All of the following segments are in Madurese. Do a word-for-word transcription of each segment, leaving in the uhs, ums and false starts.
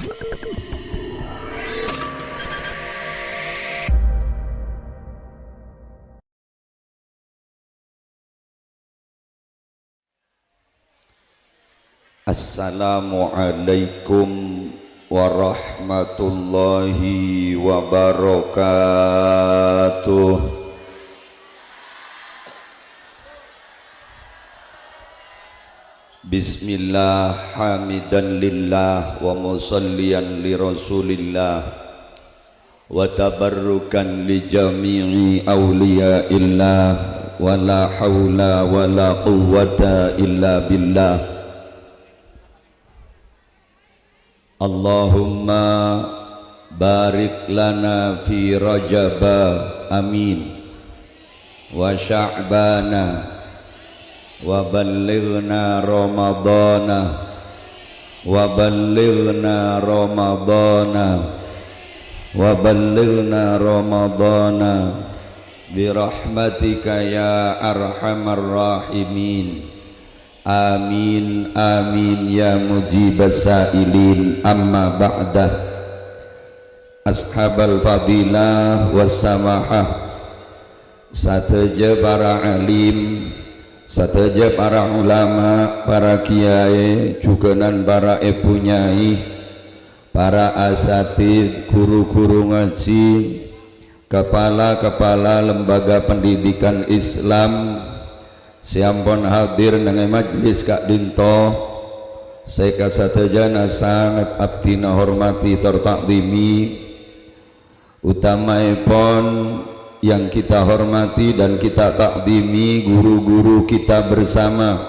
Assalamualaikum warahmatullahi wabarakatuh. Bismillah, hamidan lillah, wa musalliyan li Rasulillah, wa tabarrukan li jami'i auliyaillah, wa la haula wa la quwwata illa billah. Allahumma barik lana fi Rajab, amin, wa Sya'bana, wa ballighna Ramadana, wa ballighna Ramadana, wa ballighna Ramadana, bi rahmatika ya arhamar rahimin. Amin, amin, ya mujibas sa'ilin, amma ba'da. Ashabal fadilah was samahah, sadhâjâ para alim, sadhâjâ para ulama, para kiyaè, jhughânan para èbhu nyai, para asatidz, ghuru-ghuru ngajhi, kepala-kepala lembaga pendidikan Islam sè ampon hadir neng è majlis ka'dinto, sè kasadhâjâna sanget abdhina hormadhi tor ta'dhimi, utamaèpon yang kita hormati dan kita ta'dhimi ghuru-ghuru kita bersama,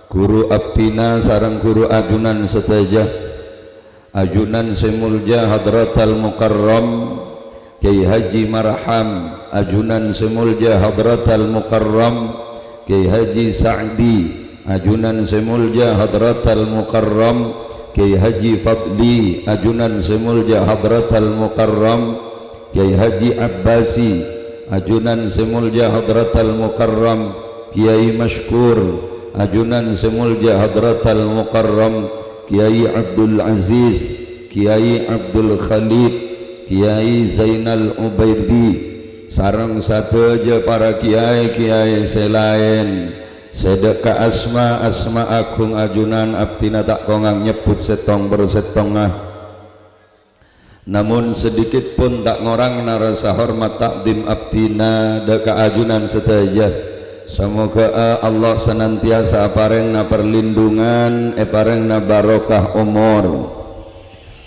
ghuru abdhina sareng ghuru ajunan sadhâjâ. Ajunan sè molja Hadratal Mukarram Kyai Haji Marham, ajunan sè molja Hadratal Mukarram Kyai Haji Sa'di, ajunan sè molja Hadratal Mukarram Kyai Haji Fadli, ajunan sè molja Hadratal Mukarram Kyai Haji Abbasi, ajunan sè molja Hadratal Mukarram Kyai Masykur, ajunan sè molja Hadratal Mukarram Kyai Abdul Aziz, Kyai Abdul Khalid, Kyai Zainal Ubaidi, sareng sadhâjâ para kiyaè-kiyaè sè laèn, sè dâ' ka asma-asma aghung ajunan abdhina ta' kongang nyebbhut sèttong per sèttongnga. Namon sedikit pun ta' ngorangana rasa hormat ta'dhim abdhina dâ' ka ajunan sadhâjâ. Samoghâ'â Allah senantiasa aparèngana perlindungan, èparèngana barokah omor,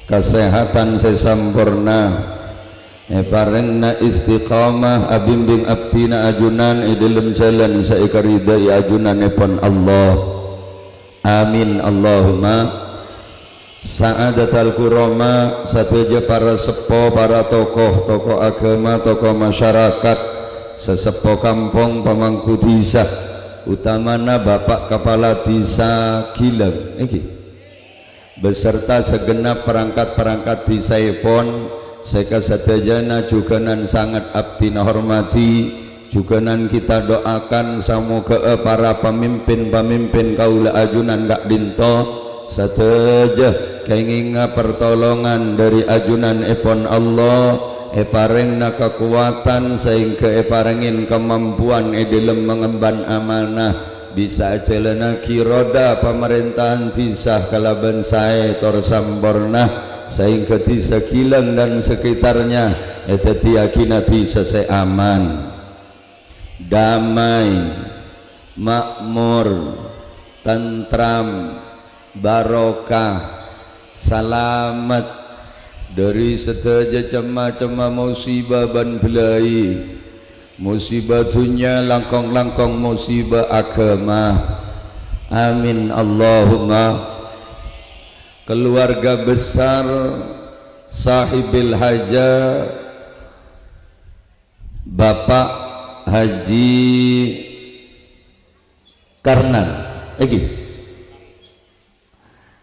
kasèhadhân sè samporna, èparèngana istiqamah abimbing abdhina ajunan è dhâlem jhâlân sè èkaridhâi ajunanèpon Allah. Amin, Allahumma. Sa'adatal kurama, sadhâjâ para seppo, para tokoh, tokoh agama, tokoh masyarakat, seseppo kampong, pamangku dhisa, utamana Bapak Kepala Dhisa Gileng, ngghi, beserta segenap perangkat-perangkat dhisaèpon, sè kasadhâjâna jhughânan sanget abdhina hormadhi, jhughânan kita doakan samoghâ'â para pamimpin-pamimpin kaulâ ajunan ka'dinto sadhâjâ kèngènga pertolongan dhâri ajunanèpon Allah, èparèngana kakowadhân saèngghâ èparèngè kamampowan è dhâlem mangemban amanah, bisa ajhâlânnaghi roda pamarèntahan dhisa kalabân saè tor samporna, saèngghâ dhisa Gileng dan sekitarnya èdhâddhiyâghina dhisa sè aman, damai, makmur, tentram, barokah, salamet dhâri sadhâjâ cem-macemma musibah bân bâlâi, musibah dhunnya, langkong-langkong musibah agama. Amin, Allahumma. Keluarga besar sahibil haja, Bapak Haji Karnan, èngghi,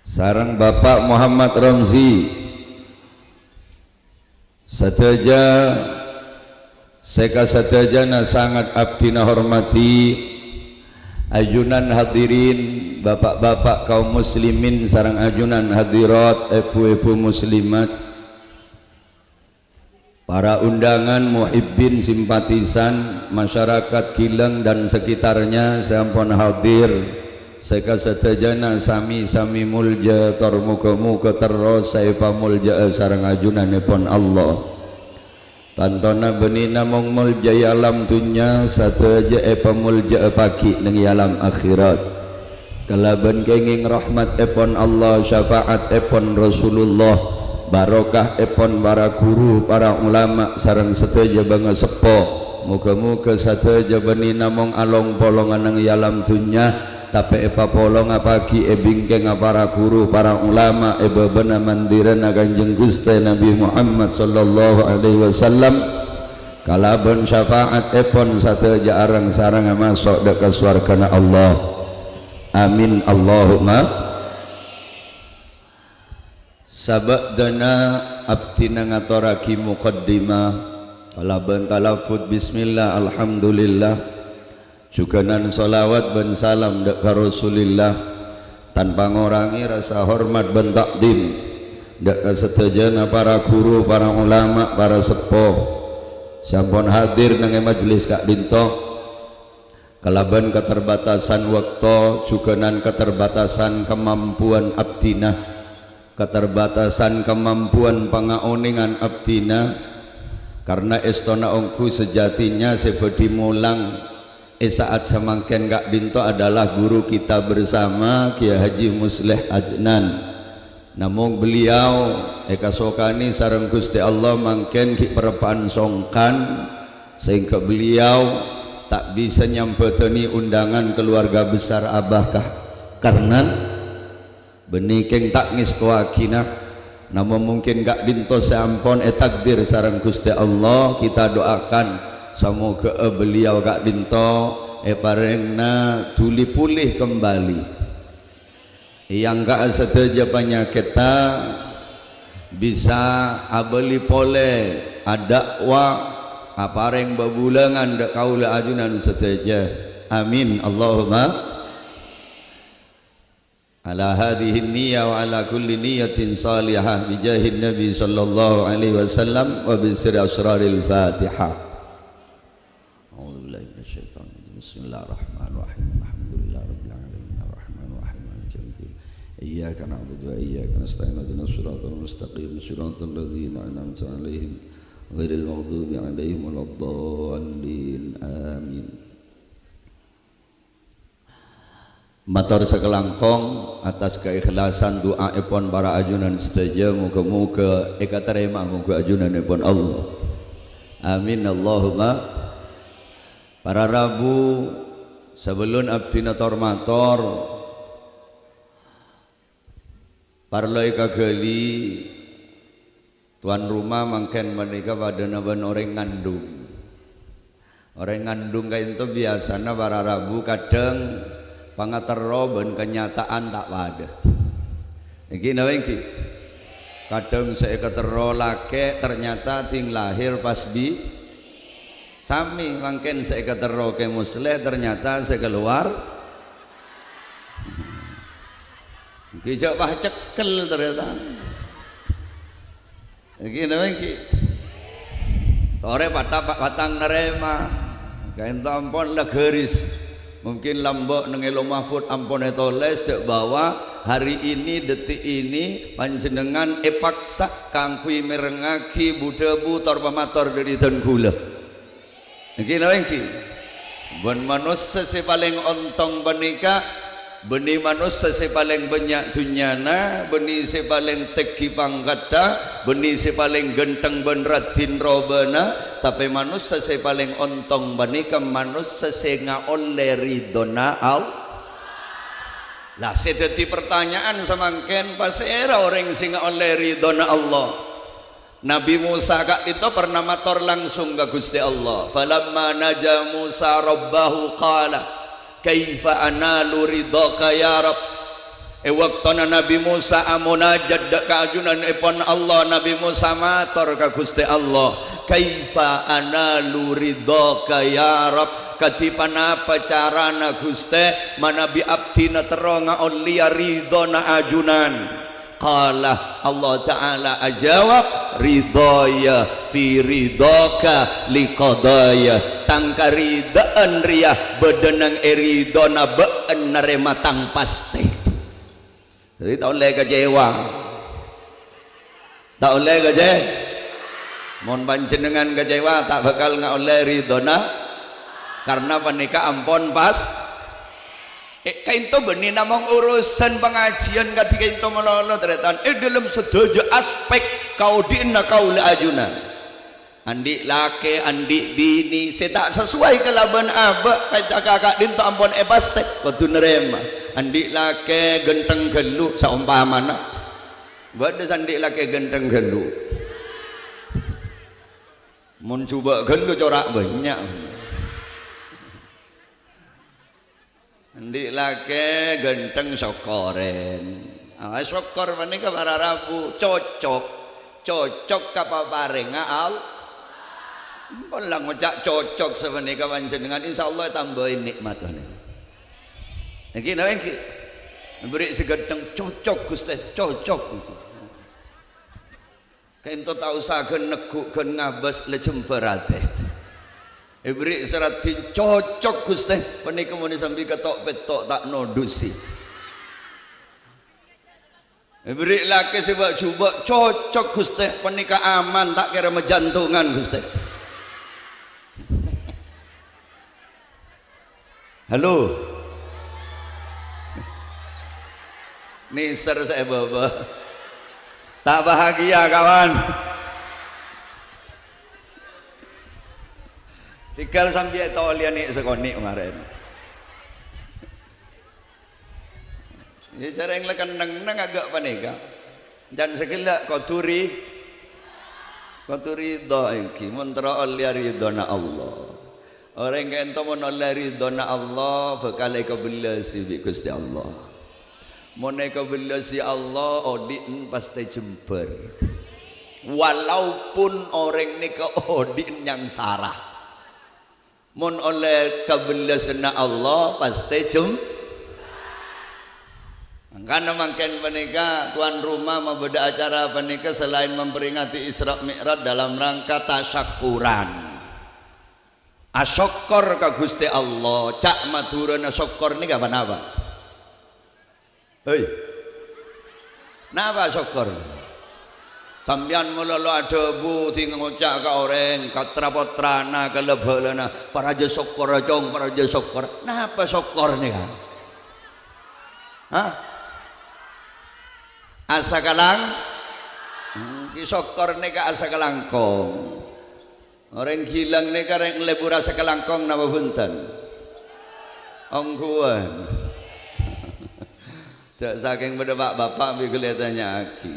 sareng Bapak Muhammad Ramzi, sadhâjâ sè kasadhâjâna sanget abdhina hormadhi, Ajunan hadirin, bapak-bapak kaum muslimin sareng ajunan hadirat, ebu-ebu muslimat, para undangan, muhibbin, simpatisan, masyarakat Gilang dan sekitarnya sè ampon hadir, sè kasadhâjâna sami-sami molja tor moghâ-moghâ terros sè èpamoljâ'â sareng ajunanèpon Allah. Tantona bânnè namong molja è alam dhunnya, sadhâjâ èpamoljâ'â paghi' neng è alam akhèrat. Kalabân kèngèng rahmatèpon Allah, syafa'atèpon Rasulullah, barokahèpon para ghuru, para ulama, sareng sadhâjâ bângaseppo. Moghâ-moghâ sadhâjâ bânnè namong along-polongan neng è alam dhunnya, tapè èpapolonga paghi' è bingkèngnga para ghuru, para ulama, è bâbâna mandhirana Kanjeng Ghustè Nabbhi Muhammad sallallahu alaihi wasallam. Kalabân syafa'atèpon sadhâjâ areng-sarengnga maso' dâ' ka sowarghâna Allah. Amin, Allahumma. Sabâdâna abdhina ngatorraghi muqaddimah kalabân talaffudz bismillah, alhamdulillah. Jhughânan shalawat bân salam dâ' ka Rasulillah, tanpa ngorangè rasa hormat bân ta'dhim dâ' ka sadhâjâna para ghuru, para ulama, para seppo sè ampon hadir neng è majelis ka'dinto. Kalabân keterbatasan bâkto, jhughânan keterbatasan kamampuan abdhina, keterbatasan kamampuan pangaonèngan abdhina, karna èstona ongghu sajatinya sè bhâdhi molang è sa'at samangkèn ka'dinto adalah guru kita bersama, Kiai Haji Musleh Adnan. Namong beliau èkasokanè sareng Ghustè Allah mangkèn ghi' parappa'an songkan, sehingga beliau ta' bisa nyambhâdhâni undangan keluarga besar Abah Ka-, Karnan. Bânnè kèng ta' ngèstowaghina, namong mungkin ka'dinto sè ampon ètakdir sareng Ghustè Allah, kita doakan samoghâ'â beliau ka'dinto èparèngana dhuli pulih kembali. Èangka'a sadhâjâ panyakètta, bisa abâli polè, adakwa, aparèng bhâbhulângan dâ' kaulâ ajunan sadhâjâ. Amin, Allahumma. Ala hadhihi niyya wa ala kulli niyyatin shalihah bi jahin Nabi sallallahu alaihi wasallam wa bi sirri asraril Fatihah. A'udzu billahi minasy syaithanir rajim. Bismillahirrahmanirrahim. Alhamdulillahirabbil alamin. Arrahmanirrahim. Maliki yaumiddin. Iyyaka na'budu wa iyyaka nasta'in. Ihdinas siratal mustaqim. Siratal ladzina an'amta 'alaihim ghairil maghdubi 'alaihim waladdallin. Amin. Mator sakalangkong atas kaikhlasan du'aèpon para ajunan sadhâjâ, moghâ-moghâ èkatarèma moghâ ajunanèpon Allah. Amin, Allahumma. Para rabu, sabellun abdhina tor-mator, parlo èkaghâli, tuan rumah mangkèn panèka padâna bân orèng ngandung. Orèng ngandung ka'dinto biyasana para rabu kadhâng pangaterro bân kanyata'an ta' padâ. Èngghi napa èngghi? Kadhâng sè èkaterro lakè' ternyata dhing lahir pas bi-, sami mangkèn sè èkaterro Kè Musleh ternyata sè kalowar. Èngghi jhâ' pas cekkel ternyata. Èngghi napa èngghi? Torè pata-, patang narèma. Ka'dinto ampon la gâris. Mungkin lambâ' neng è Lauh Mahfud ampon ètolès jhâ' bahwa hari ini, detik ini, panjhennengngan èpaksa kaangghuy mèrengngaghi bu-dhâbu tor pamator dâri dân ghulâ. Èngghi napa èngghi? Bân manossa sè palèng ontong panèka, bânnè manossa sè palèng bânnya' dhunnyana, bânnè sè palèng tèngghi pangkaddhâ, bânnè sè palèng ghântheng bân raddhin robâna, tapè manossa sè palèng ontong panèka manossa sè ngaollè ridhona Allah. La, sè dhâddhi partanya'an samangkèn, pasèra orèng sè ngaollè ridhona Allah? Nabbhi Mosa ka'dinto pernah mator langsung ka Ghustè Allah. "Falamma naja Musa rabbahu qala, 'Kaifa analu ridhaka ya Rabb?'" È bâktona Nabbhi Mosa amonajat dâ' ka ajunanèpon Allah, Nabbhi Mosa mator ka Ghustè Allah, "Kaifa analu ridhaka ya Rabb?" Kadhi ponapa carana, Ghustè, manabi abdhina terro ngaollèya ridhona ajunan? Qala, Allah Ta'ala ajâwâb, "Ridhaya fi ridhaka li qadhaya." Tang karidhâ'ân rèya bâdâ neng è ridhona bâ'na narèma tang pastè. Dhâddhi ta' ollè kecewa. Ta' ollè kece-, mon panjhennengngan kecewa, ta' bhâkal ngaollè ridhona. Karna panèka ampon pas. Eh, kaènto bânnè namong urusan pangajiyân kadhi kaènto malolo, tarètan. È dhâlem sadhâjâ aspek kaodi'na kaulâ ajunan. Andi' lakè, andi' binè sè ta' sesuai kalabân abâ', ka-, ka-, ka'dinto ampon èpastè, kodhu narèma. Andi' lakè ghântheng ghâllu, saompamana. Bâdâ sè andi' lakè ghântheng ghâllu. Mon jhubâ' ghâllu cora' bânnya'. Andi' lakè ghântheng sokkorèn. Ah, sokkor panèka para rabu, cocok. Cocok ka paparèngnga Al-, Ampon la ngoca' cocok sapanèka panjhennengngan, insyaallah ètambâi nè'mat panèka. Èngghi napa èngghi? Bâri' sè ghântheng, "Cocok, Ghustè, cocok." Kaènto ta' osa ghân neggu', ghân ngabâs, la jembhâr atè. Èbâri' sè raddhin, "Cocok, Ghustè." Panèka mon sambi ketok-pettok ta' nodusè. Èbâri' lakè sè bâ'-jhubâ', "Cocok, Ghustè. Panèka aman, ta' kèra majantongan, Ghustè." Halo? Nèser sè bâbâ. Ta' bahagia, kawan. Tinggal sambi ètolèya nè' sakonè' marèn. Yâ, carèng la kennengnga nga' panèka. Can saghellâ' kodhu ri-, kodhu ridho èngghi, mon terro ollèya ridhona Allah. Orèng kaènto mon ollè ridhona Allah, bhâkal èkabellâsi bi' Ghustè Allah. Mon èkabellâsi Allah, odi'en pastè jembhâr. Walaupun orèng nèka odi'en nyangsara. Mon ollè kabellasânna Allah, pastè jem-, mangkana mangkèn panèka, tuan rumah mabâdâ acara panèka, selain memperingati Isra Mi'raj dalam rangka tasakkuran. Asokkor ka Ghustè Allah, ca' Madhurâna sokkor nèka ponapa? Hei. Napa sokkor? Sampèyan malolo adhâbu, dhi ngoca' ka orèng, ka tra-pottrana, ka la-bhâlâna, "Parajâ sokkor, Cong, parajâ sokkor." Napa sokkor nèka? Hah? Asakalang-, hmm, ki sokkor nèka asakalangkong. Orèng Gilang nèka rèng lebur asakalangkong napa bhunten? Ongghuwân. Ja' sakèng bâdâ pa'-bapa' bi' ghulâ ètanya'aghi.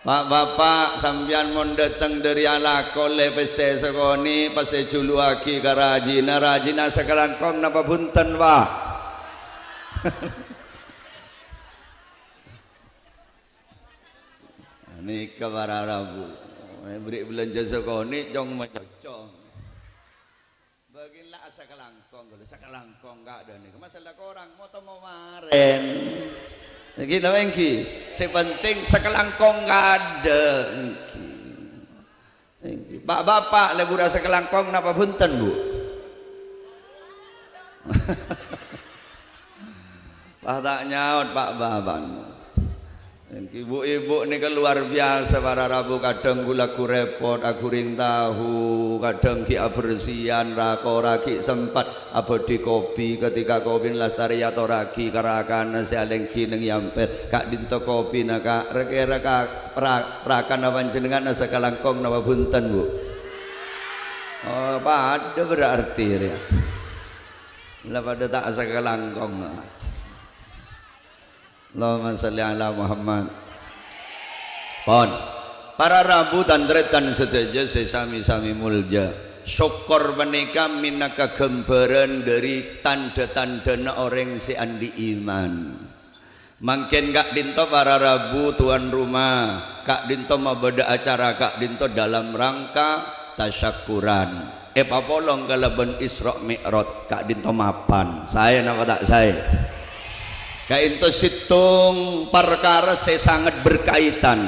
Pa'-bapa', sampèyan mon dâteng dâri alako lè pèssè sakonè', pas èjuluwaghi ka rajina, rajina asakalangkong napa bhunten, Pa'? Nèka para rabu. Bâri' bâlânjhâ sakonè', cong macocong. Bâgiyân la asakalangkong, ghulâ sakalangkong kaadâ' nèka. Masalah korang, moto mamarèn. Nèka napa èngghi? Sè penting sakalangkong kaadâ', èngghi. Èngghi. Pa'-bapa' lebur asakalangkong napa bhunten, Bu? Pas ta' nyaot, Pa', Bapak. Èngghi, bu-ibu nèka luar biasa, para rabu, kadhâng ghu-lagghu repot, aghuring tahu, kadhâng ghi' abersèyan, ra-kora ghi' sempat, abâdhi kopi, ketika kopi lastarè atorraghi ka rakana sè alèngghi neng è amper, ka'dinto kopina, Ka', ra-, kèra ka-, ra-, rakana panjhennengngan sakalangkong napa bhunten, Bu? Oh, padâ berarti rèya. La padâ ta' sakalangkong. Allahumma shalli ala Muhammad. Pon. Para rabu tan-tarètan sadhâjâ sè sami-sami molja. Sokkor panèka mènangka ghâmbhârân dâri tandhâ-tandhâna orèng sè andi' iman. Mangkèn ka'dinto para rabu tuan rumah, ka'dinto mabâdâ acara ka'dinto dalam rangka tasyakkuran. Èpapolong kalabân Isra Mi'raj ka'dinto mapan. Saè napa ta' saè? Ka'dinto sèttong parkara sè sanget berkaitan.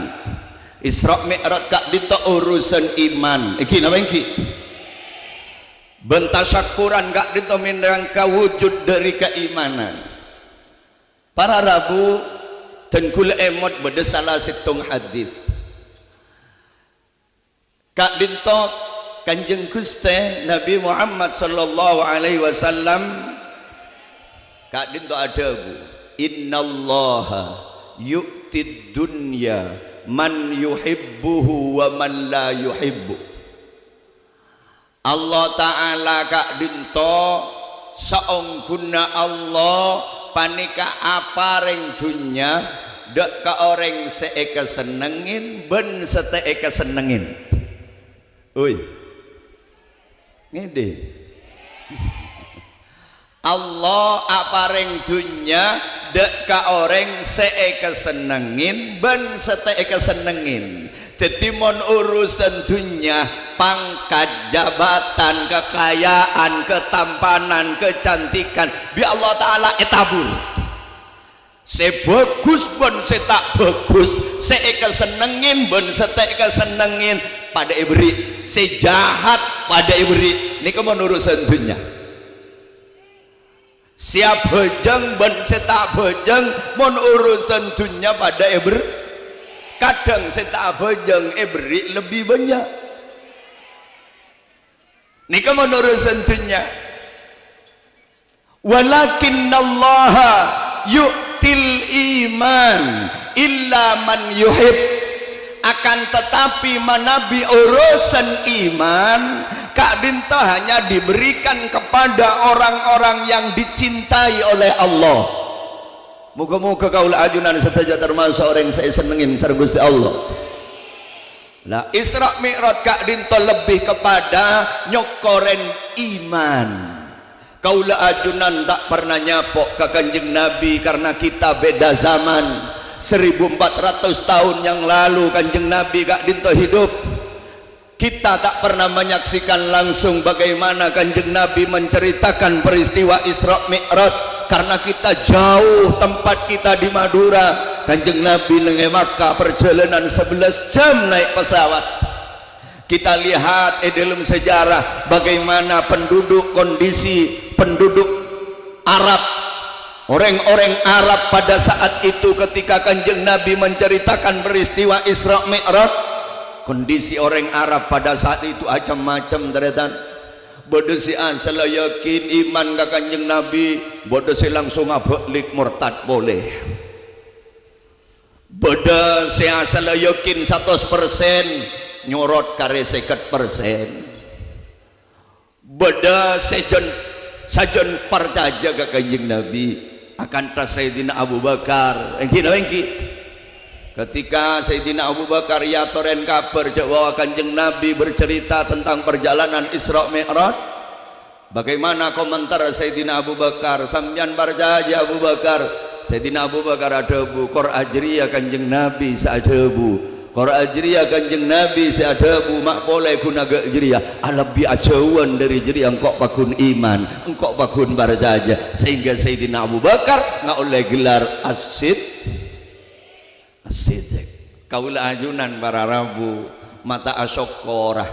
Isra Mi'raj ka'dinto urusan iman. Èngghi napa èngghi? Bân tasyakkuran ka'dinto minangka wujud dhâri kaimanan. Para rabu, dân ghulâ èmot bâdâ sala sèttong hadis. Ka'dinto Kanjeng Ghustè Nabi Muhammad sallallahu alaihi wasallam ka'dinto adhâbu, "Innallaha yu'tid dunya man yuhibbuhu wa man la yuhibbu." Allah Ta'ala ka'dinto, saongghuna Allah panèka aparèng dhunnya dâ' ka orèng sè èkasennengngin bân sè ta' èkasennengngin. Oi. Ngèdhing. Allah aparèng dhunnya dâ' ka orèng sè èkasennengngin bân sè ta' èkasennengngin. Dhâddhi, mon urusan dhunnya, pangkat, jabatan, kakaja'an, katampanan, kacantikan, bi' Allah Ta'ala ètabur. Sè bhâghus bân sè ta' bhâghus, sè èkasennengngin bân sè ta' èkasennengngin, padâ èberri'. Sè jahat padâ èberri'. Nèka mon urusan dhunnya. Sè abhâjâng bân sè ta' abhâjâng, mon urusan dhunnya padâ èber-, kadhâng sè ta' abhâjâng èberri' lebbi bânnya'. Nèka mon urusan dhunnya. "Walakinnallaha yu'til iman illa man yuhib." Akan tetapi, manabi urusan iman, ka'dinto hanya diberikan kepada orang-orang yang dicintai oleh Allah. Moga-moga kaulâ ajunan sadhâjâ termasuk orèng sè èsennengngin sareng Ghustè Allah. Lah, Isra Mi'raj ka'dinto lebbi kepada nyokorèn iman. Kaulâ ajunan ta' parna nyapo' ka Kanjeng Nabi karna kita beda zaman. Seribu empat ratus tahun yang lalu Kanjeng Nabi ka'dinto hidup. Kita tak pernah menyaksikan langsung bagaimana Kanjeng Nabi menceritakan peristiwa Isra Mi'raj, karena kita jauh tempat kita di Madura. Kanjeng Nabi neng è Makkah perjalanan sebelas jam naik pesawat. Kita lihat è dalam sejarah bagaimana penduduk, kondisi penduduk Arab, orang-orang Arab pada saat itu ketika Kanjeng Nabi menceritakan peristiwa Isra Mi'raj, kondisi orang Arab pada saat itu macam-macam, tarètan. Bâdâ sè asalla yakin iman ka Kanjeng Nabi, bâdâ sè langsung abâlik murtad polè. Bâdâ sè asalla yakin satos persen, nyorot karè sèket persen. Bâdâ sè jân, sajân parcajâ ka Kanjeng Nabi, akantha Sayyidina Abu Bakar. Èngghi napa èngghi? Ketika Sayyidina Abu Bakar èyatorè kabhâr jhâ' bahwa Kanjeng Nabi bercerita tentang perjalanan Isra Mi'raj, bagaimana komentar Sayyidina Abu Bakar? "Sampèyan parcajâ, Abu Bakar?" Sayyidina Abu Bakar adhâbu, "Kor ajâriyâ Kanjeng Nabi sè adhâbu." Kor ajâriyâ Kanjeng Nabi sè adhâbu, ma' polè ghun aghâ' jâriyâ, alebbi ajhâuwân dâri jâriyâ engko' pagghun iman, engko' pagghun parcajâ. Sehingga Sayyidina Abu Bakar ngaollè gelar As-Sid-, As-Siddiq. Kaulâ ajunan para rabu, mata asokkora.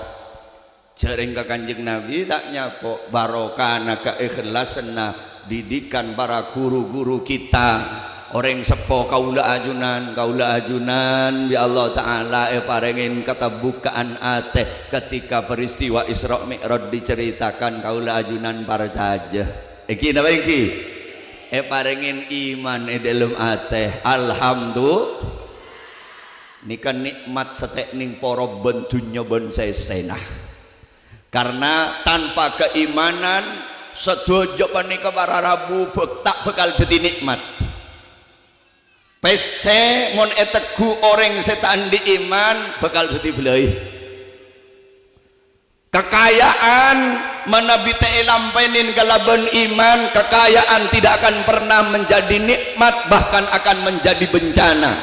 Jhâreng ka Kanjeng Nabi ta' nyapo', barokana kaikhlasanna didikan para guru-guru kita. Orèng seppo kaulâ ajunan, kaulâ ajunan bi' Allah Ta'ala èparèngè katabuka'an atè ketika peristiwa Isra Mi'raj diceritakan, kaulâ ajunan parcajâ. Èngghi napa èngghi? Èparèngè iman è dâlem atè. Alhamdu-, nèka nikmat satèknèng poro bân dhunnya bân sè èssèna. Karena tanpa keimanan, sadhâjâ panèka para rabu bak-, ta' bhâkal dhâddhi nikmat. Pèssè mon ètegghu' orèng sè ta' andi' iman, bhâkal dhâddhi bâlâi. Kakaja'an Manabi ta' èlampènè kalabân iman, kakaja'an tidak akan pernah menjadi nikmat, bahkan akan menjadi bencana.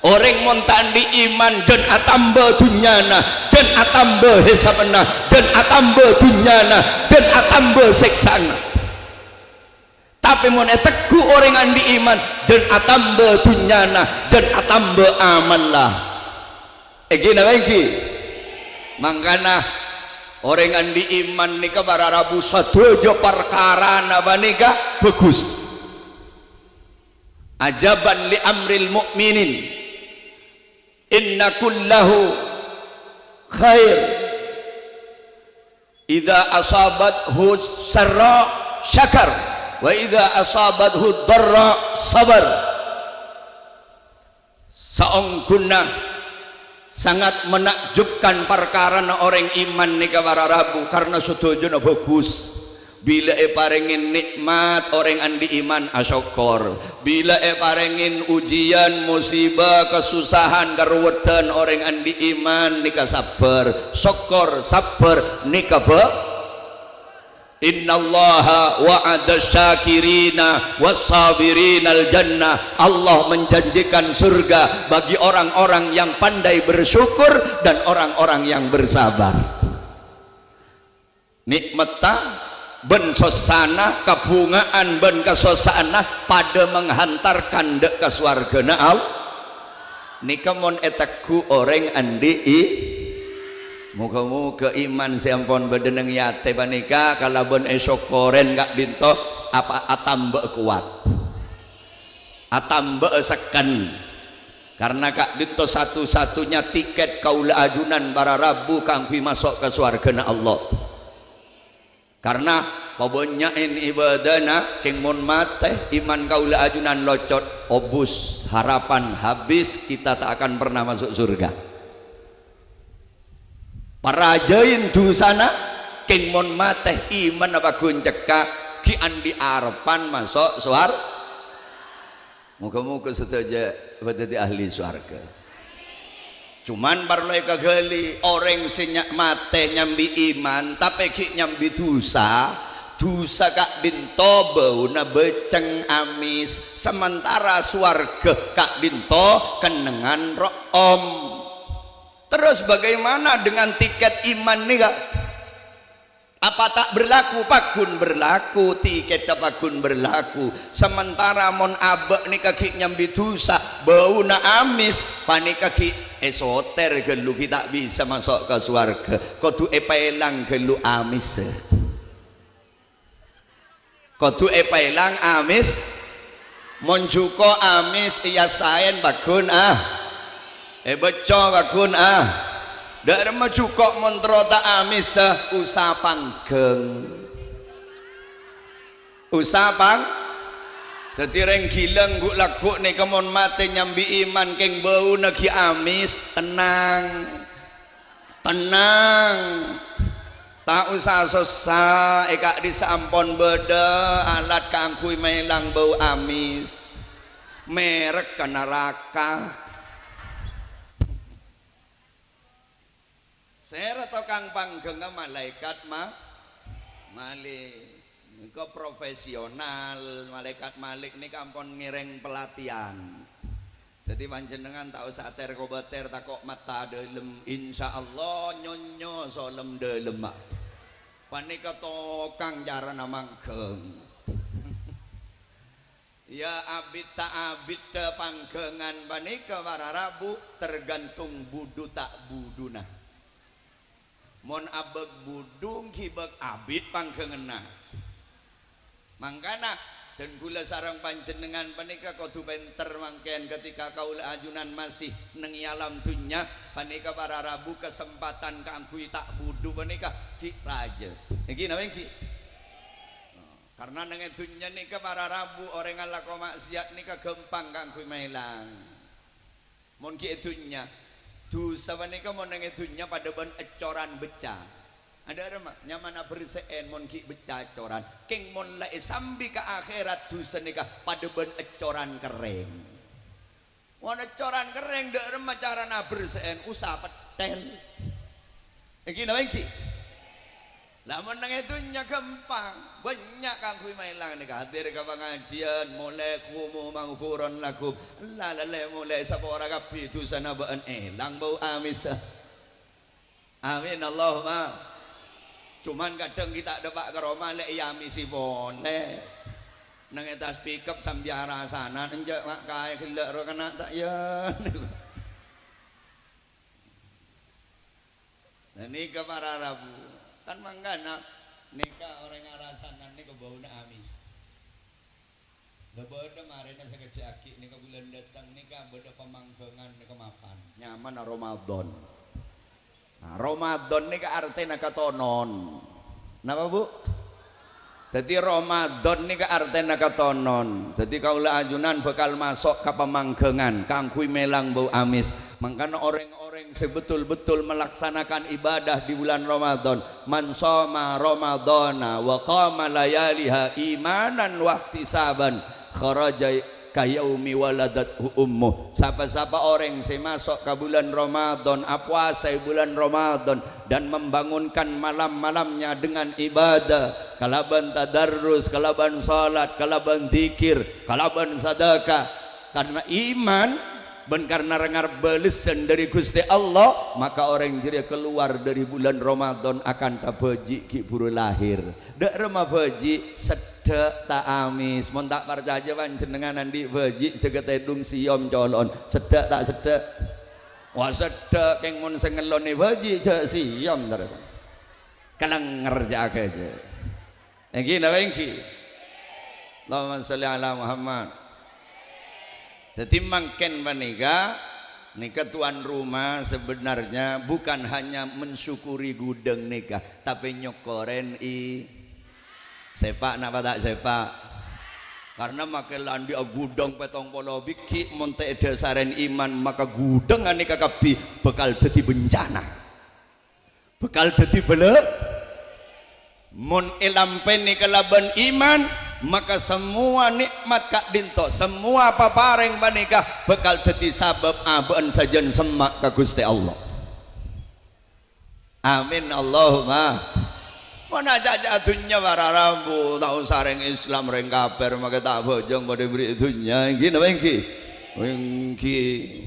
Orèng mon ta' andi' iman, jhân atamba dhunnyana, jhân atamba hèsabbhâ, jhân atamba dhunnyana, jhân atamba sèksana. Tapè mon ètegghu' orèng andi' iman, jhân atamba dhunnyana, jhân atamba amalla. Èngghi napa èngghi? Mangkana, orèng andi' iman nèka para rabu sadhâjâ parkarana panèka bhâghus. Ajaban li amril mu'minin, inna kullahu khair. Idza asabathu sarra syakar, wa idza asabathu dharra sabar. Saongghuna sangat menakjubkan parkarana orèng iman nèka para rabu, karna sadhâjâna bhâghus. Bilâ èparèngè nè'mat orèng andi' iman, asokkor. Bilâ èparèngè ujian, musibah, kasusahan, karowèdhân, orèng andi' iman nèka sabbhâr. Sokkor, sabbhâr, nèka bhâ-, Innallaha wa'ada syakirina was-sabirinal jannah. Allah menjanjikan surga bagi orang-orang yang pandai bersyukur dan orang-orang yang bersabar. Nè'matta bân sossana, kabhunga'an bân kasossa'anna padâ menghantarkan dâ' ka sowarghâna Allah. Nèka mon ètegghu' orèng andi' i-, moghâ-moghâ iman sè ampon bâdâ neng è atè panèka kalabân èsokkorè ka'dinto apa atamba kowat. Atamba sekken. Karna ka'dinto satu-satunya tiket kaulâ ajunan para rabu kaangghuy maso' ka sowarghâna Allah. Karna pabânnya'è ibadana, kèng mon matè, iman kaulâ ajunan locot, obus, harapan habis, kita tak akan pernah masuk surga. Parajâi dhusana, kèng mon matè, imanna pagghun cekka', ghi' andi' arebbhân maso' sowar-, Moghâ-moghâ sadhâjâ bâdâ dâddhi ahli sowarghâ. Cuman parlo èkaghâli, orèng sè nya-, matè nyambi iman, tapè ghi' nyambi dhusa, dhusa ka'dinto bâuna bâceng amès, samantara sowarghâ ka'dinto kennengngan ro'om. Terros bagaimana dengan tiket iman nèka? Apa ta' berlaku? Pagghun berlaku, tiketta pagghun berlaku. Samantara mon abâ' nèka ghi' nyambi dhusa, bâuna amès, panèka ghi' èsoter ghâllu, ghi' ta' bisa maso' ka sowarghâ. Kodhu èpaèlang ghâllu amès. Kodhu èpaèlang amès. Mon jhuko' amès èyasaèn pagghun, ah. Èbâcco pagghun, ah. Dâ' remma jhuko' mon terro ta' amès, ah, usa pangghâng. Usa pang-, dâddhi rèng ghilâng ghu'-lagghu' nèka mon matè nyambi iman kèng bâuna ghi' amès, tennang. Tennang. Ta' osa sossa, è ka'dissa' ampon bâdâ alat kaangghuy maèlang bâu amès. Mèrek ka naraka. Sèra tokang pangghângnga? Malaèkat ma-, Malik. Nèka profesional, Malaèkat Malik nèka ampon ngèrèng pelatihan. Dâddhi panjhennengngan ta' osa ter-kobâter, tako' matta dâlem. Insyaallah nyonyo solem dâlemma. Panèka tokang carana mangghâng. Ya, abit ta' abiddhâ pangghângan panèka para rabu, tergantung budhu ta' budhuna. Mon abâk budhu, èngghi bâk abit pangghânganna. Mangkana, dân kaulâ sareng panjhennengngan panèka kodhu pènter mangkèn ketika kaulâ ajunan masih neng è alam dhunnya, panèka para rabu kasempadhân kaangghuy ta' budhu panèka ghi' rajâ. Èngghi napa èngghi? Karna neng è dhunnya nèka para rabu orèng alako ma'siyat nèka ghâmpang kaangghuy maèlang. Mon ghi' è dhunnya, dhusa panèka mon neng è dhunnya padâ bân èccoran beccè'. Adâ' remma, nyamana bersè'èn mon ghi' beccè' èccoran. Kèng mon la èsambi ka akhèrat, dhusa nèka padâ bân èccoran kerrèng. Mon èccoran kerrèng, dâ' remma carana bersè'èn, osa pettèl. Èngghi napa èngghi? Lamon neng è dhunnya ghâmpang, bânnya' kaangghuy maèlang nèka. Hadir ka pangajiân, molaè qumu maghfuran lakum. La, la, la, molaè sapora kabbhi dhusana bâ'ân èlang bâu amès. Amin, Allahumma. Cuman kadhâng ghi' ta' dâpa' ka roma lè' èamèsè polè. Neng è attas pickup sambi arasanan, enjâ' ma' kaè ghellâ' rowa kèna' ta' iyâ. Nah, nèka para rabu. Kan mangkana nèka orèng arasanan nèka bâuna amès. Lha bâdâ marèna sakejjhâ' aghi' nèka bulân dâteng nèka bâdâ pamangghângan nèka mapan. Nyamana Ramadan. Nah, Ramadan nèka artèna katonon. Napa, Bu? Dhâddhi Ramadan nèka artèna katonon. Dhâddhi kaulâ ajunan bhâkal maso' ka pamangghângan kaangghuy mèlang bâu amès. Mangkana orèng-orèng sè betul-betul melaksanakan ibadah di bulan Ramadan, "Man shoma Ramadhana wa qama layaliha imanan wahtisaban, kharaja kayaumi waladathu ummuh." Sapa-sapa orèng sè maso' ka bulân Ramadan, apowasa è bulân Ramadan, dan membangunkan malam-malamnya dengan ibadah, kalabân tadarrus, kalabân salat, kalabân dzikir, kalabân sadhâka, karena iman bân karena ngarep bâlessan dhâri Ghustè Allah, maka orèng jârèya kalowar dhâri bulân Ramadan akantha bhâji' ghi' bhuru lahèr. Dâ' remma bhâji', seddhâ' ta' amès. Mon ta' parcajâ panjhennengngan andi' bhâji', jhâ' katèdung sèyom colo'on. Seddhâ' ta' seddhâ'? Wah, seddhâ', kèng mon sè ngellonè bhâji', jhâ' sèyom, tarètan. Kalènger jâ' aghâjâ. Èngghi napa èngghi? Allahumma sholli ala Muhammad. Dhâddhi mangkèn panèka, nèka tuan rumah sebenarnya bukan hanya mensyukuri ghudhâng nèka, tapè nyokorèn i-, sèpa' napa ta' sèpa'? Karena makè la andi' aghudhâng pèttong polo bigghi', mon ta' èdhâsarèn iman, maka ghudhâng anèka kabbhi bhâkal dhâddhi bencana. Bhâkal dhâddhi bâlâ. Mon èlampènè kalabân iman, maka samowa nè'mat ka'dinto, samowa paparèng panèka bhâkal dhâddhi sabâb abâ'na sajân semma' ka Ghustè Allah. Amin, Allahumma. Mon aca'-ca' dhunnya para rabu, ta' osa rèng Islam, rèng kafir, makè ta' abhâjâng padâ èberri' dhunnya, èngghi napa èngghi? Èngghi,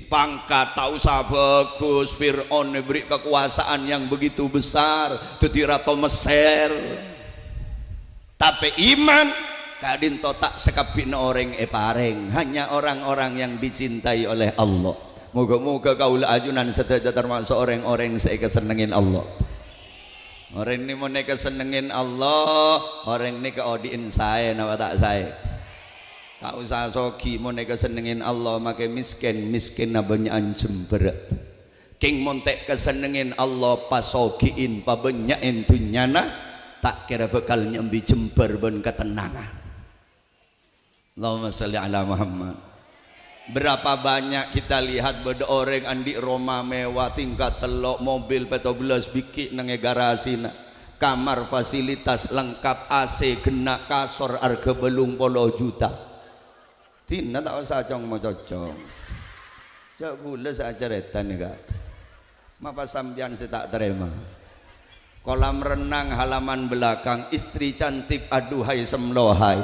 pangkat ta' osa bhâghus, Fir'aun èberri' kakowasaèn yang begitu besar, dhâddhi rato Messer. Tapè iman, ka'dinto ta' sakabbhina orèng èparèng, hanya orang-orang yang dicintai oleh Allah. Moghâ-moghâ kaulâ ajunan sadhâjâ tamaso' orèng-orèng sè èkasennengngè Allah. Orèng nè mon èkasennengngè Allah, orèng nè kaodi'in saè napa ta' saè? Ta' osa soghi, mon èkasennengngè Allah, makè mèskèn, mèskènna bânnya'an jembhârrâ. Kèng mon ta' èkasennengngè Allah, pasoghi'in, pabânnya'in dhunnyana, ta' kèra bhâkal nyambi jembhâr bân katennangan. Allahumma shalli ala Muhammad. Berapa banyak kita lihat bâdâ orèng andi' roma mewah tingkat tello', mobil pètto bellâs bigghi' neng è garasina, kamar fasilitas lengkap, A C ghenna', kasor arghâ bâllung polo juta. Dinah ta' osa cong-macocong. Jhâ' ghulâ sè acarèta nèka. Mapa sampèyan sè ta' tarèma? Kolam renang halaman belakang, istri cantik, aduhai semlohai.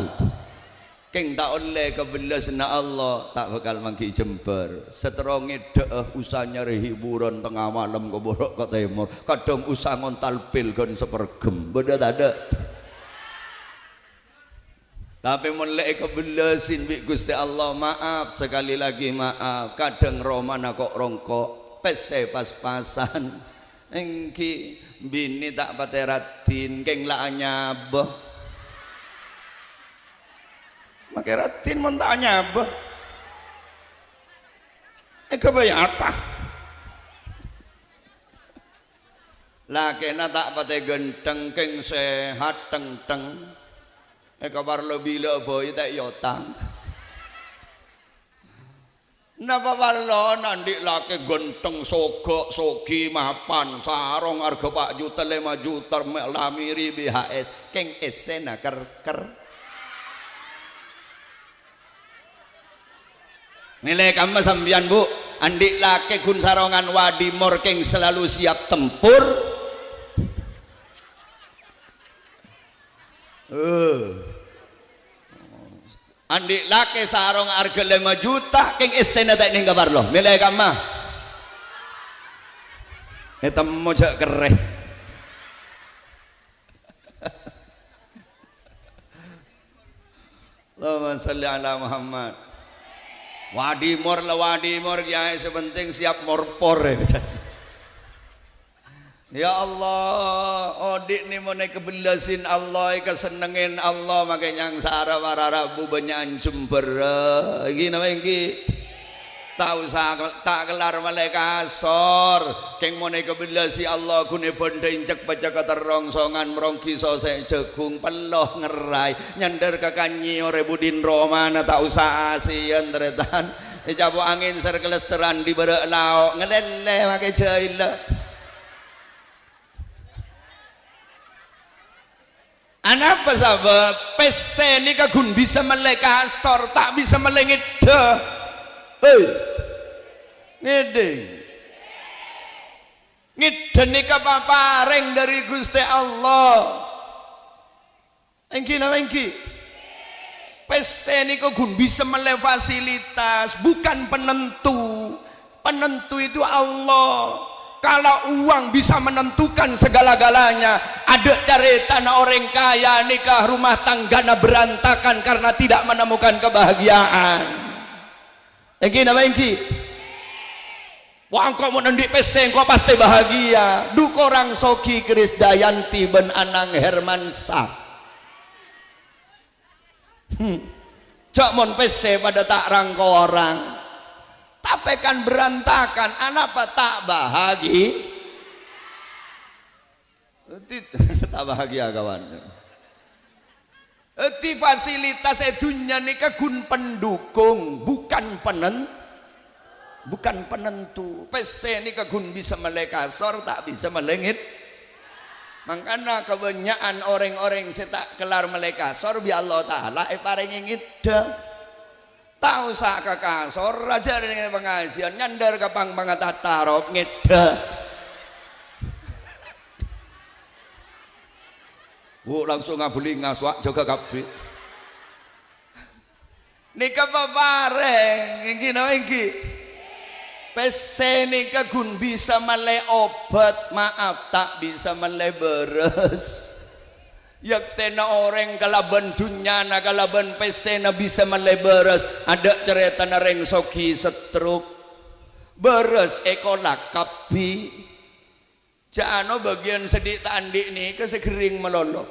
Kèng ta' ollè kabellâsânna Allah, ta' bhâkal mangghi jembhâr. Saterro ngèdhâ'â, osa nyarè hiburan tengnga malem ka bârâ' ka tèmor. Kadhâng osa ngontal pil ghân saperghem. Bâdâ tadâ'? Tapè mon la èkabellâsin bi' Ghustè Allah, maaf, sekali lagi maaf, kadhâng romana ko'-rongko', pèssè pas-pasan. Èngghi, binè ta' patè raddhin, kèng la anyabâ. Makè raddhin mon ta' anyabâ. Èghâbây apa? Lakèna ta' patè ghântheng, kèng sehat, thèngthèng. Èkaparlo bilâ bhâi ta' èotang. Napa parlona andi' lakè ghântheng, soghâ, soghi, mapan, sarong arghâ pa' juta, lèma juta, me-, lamèrè B H S, kèng essèna kèr-kèr. Ngèlè kamma sampèyan, Bu, andi' lakè ghun sarongan Wadimor kèng selalu siap tempur. Andi' lakè sarong arghâ lèma juta, kèng essèna ta' nèng ka parlo. Mèlè kamma? Ètemmo jhâ' kerrè. Allahumma shalli ala Muhammad. Wadimor la wadimor, Kèyaè, sè penting siap morpor, ya. Ya Allah, odi' nè mon èkabellasè Allah, èkasennengngè Allah, makè nyangsara para rabu bânnya'an jembhârrâ. Èngghi napa èngghi? Ta' osa, ta' kellar mellè kasor. Kèng mon èkabellasè Allah, ghun èbhândhâ incèk pècèk terrongsongan, meronggi sosè jhâghung, pello ngerray, nyandhâr ka kanyè orè budin romana, ta' osa asèyan, tarètan. Ècapo' angèn ser-kelesseran è bârâ' lao', ngalèllè makè jhâilâ. Anapa sabâb? Pèssè nèka ghun bisa mellè kasor, ta' bisa mellè ngèddhâ. Hei, ngèdhing. Ngèddhâ nèka paparèng dhâri Ghustè Allah. Èngghi napa èngghi? Pèssè nèka ghun bisa mellè fasilitas, bukan penentu. Penentu itu Allah. Kalau uang bisa menentukan segala-galanya, adâ' carètana orèng kaya nèka rumah tanggana berantakan karena tidak menemukan kebahagiaan. Èngghi napa èngghi? Wah, engko' mon andi' pèssè, engko' pastè bahagia. Dhu korang soghi Krisdayanti bân Anang Hermansyah. Hmm. Jhâ' mon pèssè padâ ta' rang-korang. Tapè kan berantakan, anapa ta' bahagi-, Ti-, ta' bahagia, kawan. Dhâddhi, fasilitas è dhunnya nèka ghun pendukung, bukan penen-, bukan penentu. Pèssè nèka ghun bisa mellè kasor, ta' bisa mellè ngèd-, mangkana kabânnya'an orèng-orèng sè ta' kellar mellè kasor, bi' Allah Ta'ala èparèngè ngèddhâ. Ta' osa ka kasor, ajhâr neng pangajiân, nyandhâr ka pang-, pangatatarop, ngèddhâ. Bu, langsung abâli ngasowa, jâgâ kabbhi. Nèka paparèng, èngghi napa èngghi? Pèssè nèka ghun bisa mellè obat, maaf, ta' bisa mellè bârâs. Yaktèna orèng kalabân dhunnyana, kalabân pèssèna bisa mellè bârâs, adâ' carètana rèng soghi stroke. Bârâs èkolak kabbhi. Jhâ' ano bâgiyân sè dhi' ta' andi' nèka sè ghering malolo.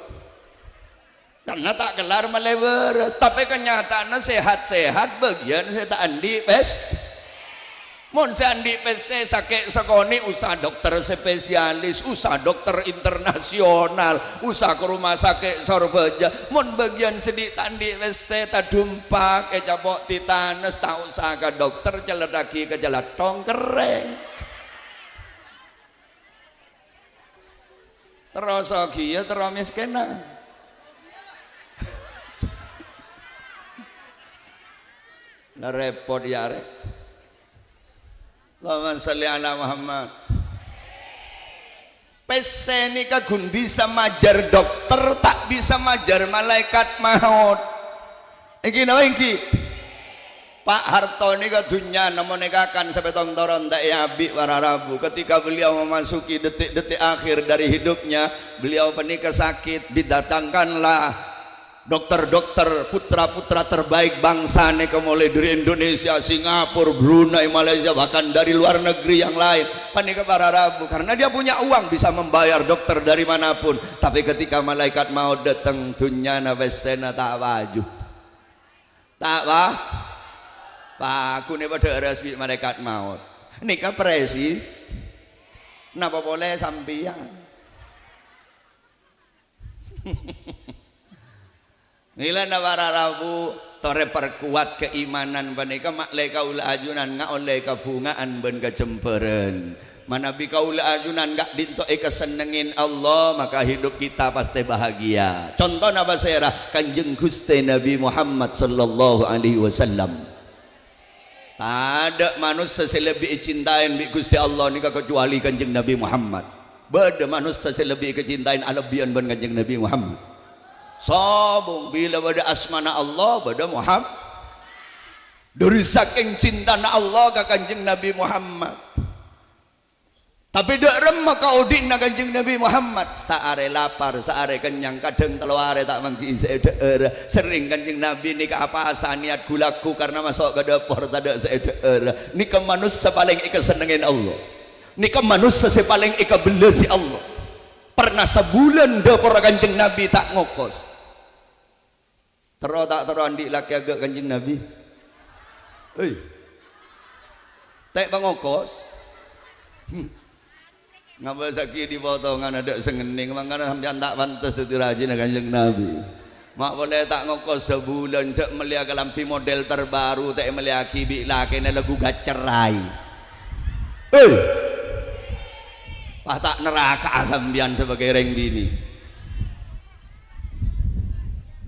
Karna ta' kellar mellè bârâs, tapè kanyataanna sehat-sehat bâgiyân sè ta' andi' pès-, Mon sè andi' pèssè sakè' sakonè', usaha dokter spesialis, usaha dokter internasional, usaha ka rumah sakit Sorbhâjâ. Mon bâgiyân sè dhi' ta' andi' pèssè, tadhumpak, ècapo' titanes, ta' osa ka dokter, cellèddhâghi ka cellètthong, kerrèng. Terro soghiyâ, terro mèskènna. La rèpot, yâ, arè. Allahumma shalli ala Muhammad. Pèssè nèka ghun bisa majâr dokter, ta' bisa majâr malaèkat maot. Èngghi napa èngghi? Pa' Harto nèka dhunnyana mon èkakan sapèttong toron ta' èabi' para rabu. Ketika beliau memasuki detik-detik akhir dari hidupnya, beliau panèka sakit, didatangkanlah dokter-dokter, putra-putra terbaik bangsa nèka, mulai dari Indonesia, Singapura, Brunei, Malaysia, bahkan dari luar negeri yang lain. Panèka para rabu, karena dia punya uang bisa membayar dokter dari manapun. Tapi ketika malaikat maut datang, dhunnyana pèssèna ta' paju. Ta' pa-, paghunè padâ arès bi' malaikat maut. Nèka presi. Napa polè sampèyan? Mèlana para rabu, torè perkuat keimanan panèka, ma'lè kaulâ ajunan ngaollè kabhunga'an bân kajembhârân. Manabi kaulâ ajunan ka'dinto èkasennengngè Allah, maka hidup kita pasti bahagia. Contona pasèra? Kanjeng Ghustè Nabi Muhammad sallallahu alaihi wasallam. Tadâ' manossa sè lebbi ècintaèn bi' Ghustè Allah nèka kacuali Kanjeng Nabi Muhammad. Bâdâ manossa sè lebbi èkacintaèn alebbiyân bân Kanjeng Nabi Muhammad. Sobung, bilâ bâdâ asmana Allah, bâdâ Muhammad. Dâri sakèng cintana Allah ka Kanjeng Nabi Muhammad. Tapè dâ' remma kaodi'na Kanjeng Nabi Muhammad. Saarè lapar, saarè kennyang, kadhâng tello arè ta' mangghi'i sè èdhâ'ârâ. Serrèng Kanjeng Nabi nèka apowasa niyat ghu-lagghu karna maso' ka dâpor tadâ' sè èdhâ'ârâ. Nèka manossa palèng èkasennengngè Allah. Nèka manossa sè palèng èkabellasi Allah. Pernah sabulân dâporra Kanjeng Nabi ta' ngokos. Terro ta' terro andi' lakè aghâ' Kanjeng Nabi? Hei. Ta' pangokos? Hmm. Ngabâsaghi di potongan adâ' sè ngennèng, mangkana sampèyan ta' pantes dhâddhi rajina Kanjeng Nabi. Ma' polè ta' ngokos sabulân, jhâ' mellèya kalambhi model terbaru, ta' èmellèyaghi bi' lakèna lagghu' gaccerrai. Hei! Pas ta' neraka'a sampèyan sabâgâi rèng binè'.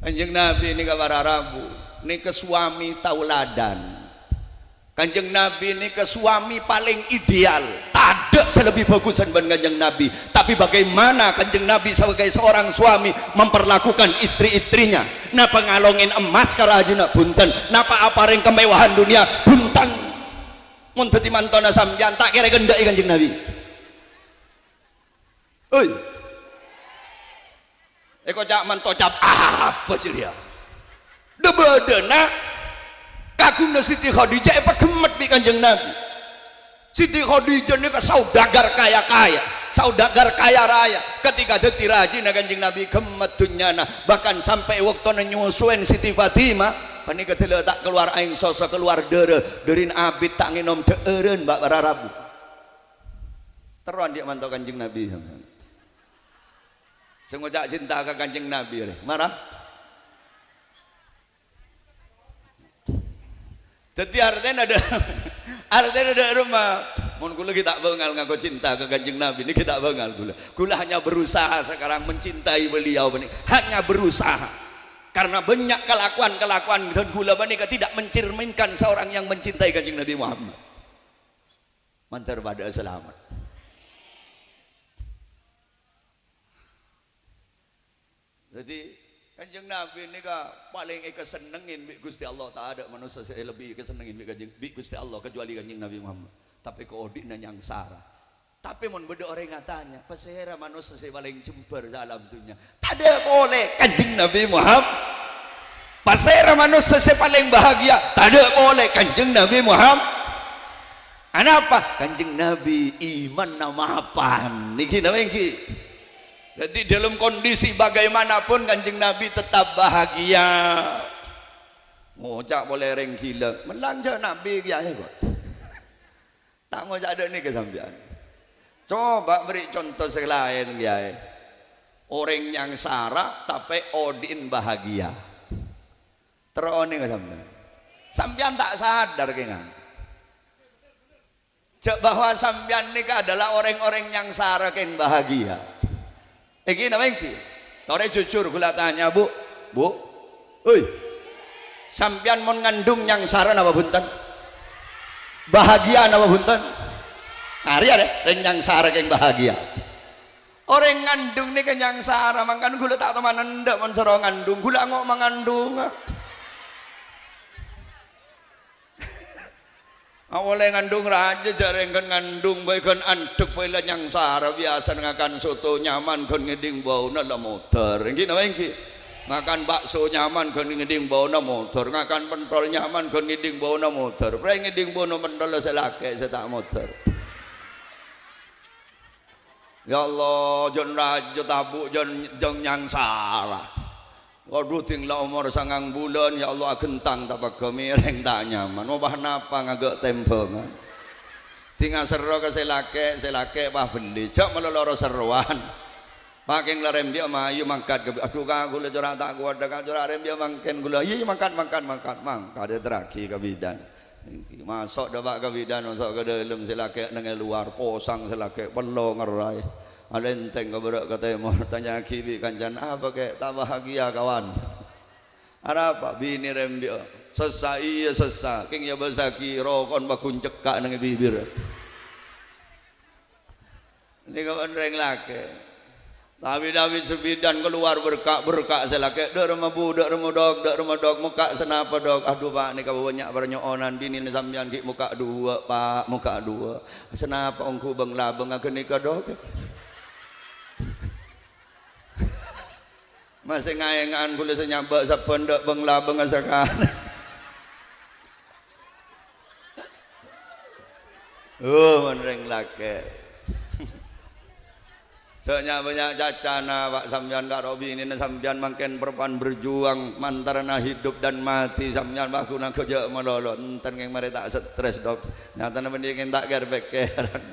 Kanjeng Nabi nèka para rabu, nèka suami tauladan. Kanjeng Nabi nèka suami paling ideal. Tadâ' sè lebbi bhâghus bân Kanjeng Nabi. Tapi bagaimana Kanjeng Nabi sebagai seorang suami memperlakukan istri-istrinya? Napa ngalongèn emmas ka rajina? Bhunten. Napa aparèng kemewahan dunia? Bhunten. Mon dhâddhi mantona sampèyan, ta' kèra èkendhâ'i Kanjeng Nabi. Oi. Èkoca' manto cap apa jârèya? Dhâ-bâdhâna kagunganna Siti Khadijah èpaghemmet bi' Kanjeng Nabi. Siti Khadijah nèka saudagar kaya-kaya, saudagar kaya raya. Ketika dhâddhi rajina Kanjeng Nabi, ghemmet dhunnyana. Bahkan sampè' è bâktona nyosowèn Siti Fatimah, panèka dâlâ ta' kalowar aèng soso, kalowar dârâ. Dârina abit ta' ngènom dhâ'ârân, Mbak, para rabu. Terro andi' manto Kanjeng Nabi. Sè ngoca' cinta ka Kanjeng Nabi, rè. Mara. Dhâddhi artèna dâ-, artèna dâ' remma. Mon kaulâ ghi' ta' bângal ngako cinta ka Kanjeng Nabi, nèka ghi' ta' bângal kaulâ. Kaulâ hanya berusaha sekarang mencintai beliau panèka. Hanya berusaha. Karena banyak kelakuan-kelakuan dân kaulâ panèka tidak mencerminkan seorang yang mencintai Kanjeng Nabi Muhammad. Mandhâr padhâ'â salamet. Dhâddhi, Kanjeng Nabi nèka palèng èkasennengngè bi' Ghustè Allah. Tadâ' manossa sè lebbi èkasennengngè bi' Kanjeng, bi' Ghustè Allah, kecuali Kanjeng Nabi Muhammad. Tapè kaodi'na nyangsara. Tapè mon bâdâ orèng atanya, "Pasèra manossa sè palèng jembhâr saalam dhunnya?" Tadâ' polè, Kanjeng Nabi Muhammad. "Pasèra manossa sè palèng bahagia?" Tadâ' polè, Kanjeng Nabi Muhammad. Anapa? Kanjeng Nabi imanna mapan. Nèka napa ènggi? Dhâddhi, dalam kondisi bagaimanapun Kanjeng Nabi tetap bahagia. Ngoca' polè rèng ghilâ, "Mellè jhâ' Nabi kèyaè, kok." Ta' ngoca' dâ' nèka sampèyan. Coba beri contoh sè laèn, kèyaè. Orèng nyangsara, tapè odi'na bahagia. Terro onèng sampèyan. Sampèyan ta' sadar kèngan. Jhâ' bahwa sampèyan nèka adalah orèng-orèng nyangsara kèng bahagia. Ènggi napa ènggi? Torè jujur, kaulâ tanya, Bu. Bu. Oi. Sampèyan mon ngandung nyangsara napa bhunten? Bahagia napa bhunten? Arèya, rè, rèng nyangsara kèng bahagia. Orèng ngandung nèka nyangsara, mangkana kaulâ ta' toman endâ' mon soro ngandung, kaulâ ango' mangandunga. Awalè ngandung rajâ, jhâ' rèng ghân ngandung bhâi ghân andhek bhâi la nyangsara, biyasana ngakan soto nyaman ghân ngèdhing bâuna la modâr. Ènggi napa ènggi? Ngakan bakso nyaman ghân ngèdhing bâuna modâr, ngakan pentol nyaman ghân ngèdhing bâuna modâr. Prè ngèdhing bâuna pentol sè lakè' sè ta' modâr. Ya Allah, jhân rajâ tabu' jhân, jhân nyangsara. Waduh, dhing la omor sangang bulân, ya Allah, aghentang ta' pegghâ, mèrèng ta' nyaman. Mobâ napa ngaghâ' tèmbhângan. Dhing aserro ka sè lakè', sè lakè' pas bellè. Jhâ' malolo ro-serrowan. Pakèng la rembiyâ mayu mangkat ka, adhu, ka kaulâ cora' ta' kowat, ka cora' rembiyâ mangkèn kaulâ. Iyâ, iyâ, mangkat, mangkat, mangkat. Mangkat èterraghi ka bidan. Maso' dâpa' ka bidan, maso' ka dâlem, sè lakè' neng è lowar, posang sè lakè', pello ngerraè. Alèntèng ka bârâ' ka tèmor, tanya'aghi bi' kancana, "Apa, Kè', ta' bahagia, kawan?" "Arapa?" "Binè rembiyâ." "Sessa?" "Iyâ, sessa. Kèng èabâsaghi rokon paggun cekka' neng è bibir." Nèka bân rèng lakè'. Tawi-tawi sabidan kalowar berka'-berka' sè lakè', "Dâ' remma, Bu, dâ' remma, Dok, dâ' remma, Dok, mokka' sanapa, Dok?" "Adhu, Pa', nèka bânnya' parnyo'onan, binèna sampèyan ghi' mokka' duwâ', Pa', mokka' duwâ'." "Sanapa ongghu bâng-labângnga ghânèka, Dok?" "Masè ngaènga'an ghulâ sè nyabâ' sabbhân dâ' bâng-labângnga sakalè." Oh, mon rèng lakè'. Jhâ' nya'-bânnya' cacana, Pa', sampèyan karo binèna sampèyan mangkèn perpan berjuang, mantarana hidup dan mati, sampèyan, Pa', ghuna ghâjâ' malolo. Enten kèng marè ta' stres, Dok. Nyatana bânnè kèng ta' kèr-pèkkèran.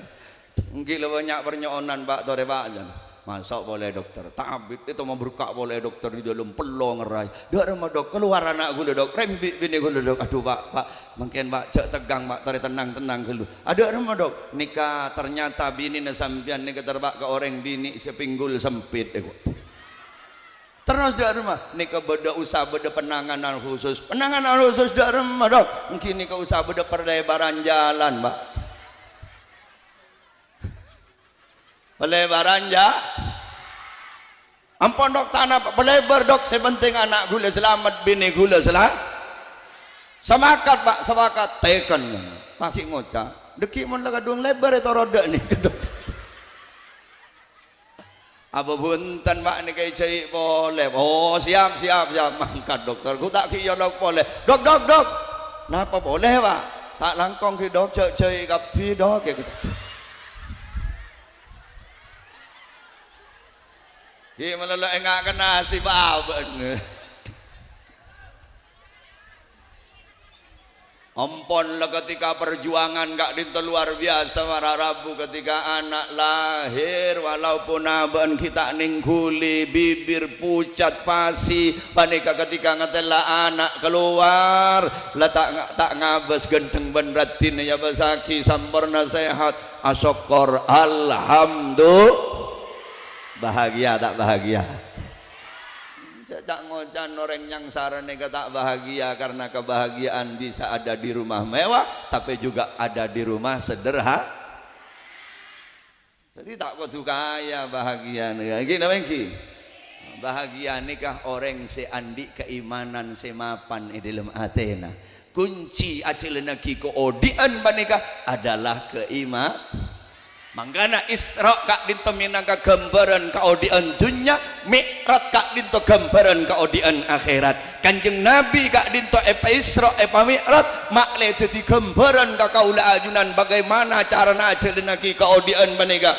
Èngghi la bânnya' parnyo'onan, Pa', torè, Pa', jân. Maso' polè dokter. Tabit itu maberka' polè dokter di dalam pello ngerai. "Dâ' remma, Dok, kalowar ana' ghulâ, Dok. Rembi' binè ghulâ, Dok." "Adhu, Pa', Pa', mangkèn, Pa', jhâ' tegang, Pa', torè tennang-tennang ghâllu." "Adâ' remma, Dok?" "Nèka ternyata binèna sampèyan nèka ter-, Pa', ka orèng binè' sè pinggul sempit, èko." "Terros dâ' remma?" "Nèka bâdâ, usa bâdâ penanganan khusus." "Penanganan khusus dâ' remma, Dok?" "Èngghi nèka usa bâdâ perlebaran jalan, Pa'." Pelebaran, ja-, ampon, Dok, tana pelebar, Dok. Sè penting ana' ghulâ salamet, binè ghulâ sala-, Sapakat, Pa', sapakat. Teken. Paghi' ngoca', "Dhâggi' mon la kadhung lebar ètoro' dâ' nèka, Dok." "Apa bhunten, Pa', nèka èjhâi' polè." "Oh, siap, siap, siap." Mangkat dokter. "Ghu ta' ghi' èolok polè." "Dok, Dok, Dok." "Napa polè, Pa'?" "Ta' langkong ghi', Dok, jhâ', jhâi' kabbhi, Dok." Ghi' malolo ènga' ka nasib abâ'na. Ampon la, ketika perjuangan ka'dinto luar biasa, para' rabu, ketika ana' lahir, walaupun abâ'na ghi' ta' nèngghuli, bibir pucat, pasi, panèka ketika ngatèla ana' kalowar, la ta', ta' ngabâs ghântheng bân raddhinna, èabâsaghi samporna sehat. Asokkor, alhamdu-, bahagia ta' bahagia? Jhâ' ta' ngoca' orèng nyangsara nèka ta' bahagia, karena kebahagiaan bisa ada di rumah mewah, tapi juga ada di rumah sederha-, jadi ta' kodhu kaya bahagia nèka. Èngghi napa èngghi? Bahagia nèka orèng sè andi' kaimanan sè mapan è dhâlem atèna. Kunci ajhâlânnaghi kaodi'ân panèka adalah kaima-, mangkana Isra' ka'dinto mènangka ghâmbhârân kaodi'ân dhunnya, Mi'raj ka'dinto ghâmbhârân kaodi'ân akhèrat. Kanjeng Nabi ka'dinto èpaisra', èpami'raj, ma'lè dhâddhi ghâmbhârân ka kaulâ ajunan bagaimana carana ajhâlânnaghi kaodi'ân panèka.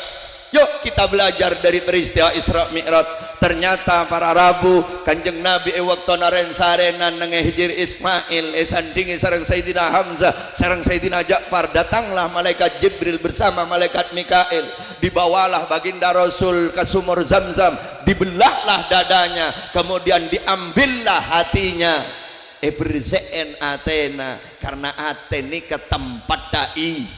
Yuk, kita belajar dari peristiwa Isra Mi'raj. Ternyata, para' rabu, Kanjeng Nabi è bâktona rèn-sarènan neng è Hijir Ismail, èsandhingè sareng Sayyidina Hamzah, sareng Sayyidina Ja'far, datanglah malaikat Jibril bersama malaikat Mikail. Dibawalah baginda Rasul ke sumur Zamzam, dibelahlah dadanya, kemudian diambillah hatinya. Èbersè'è atèna, karna atè nèka tempatta i-,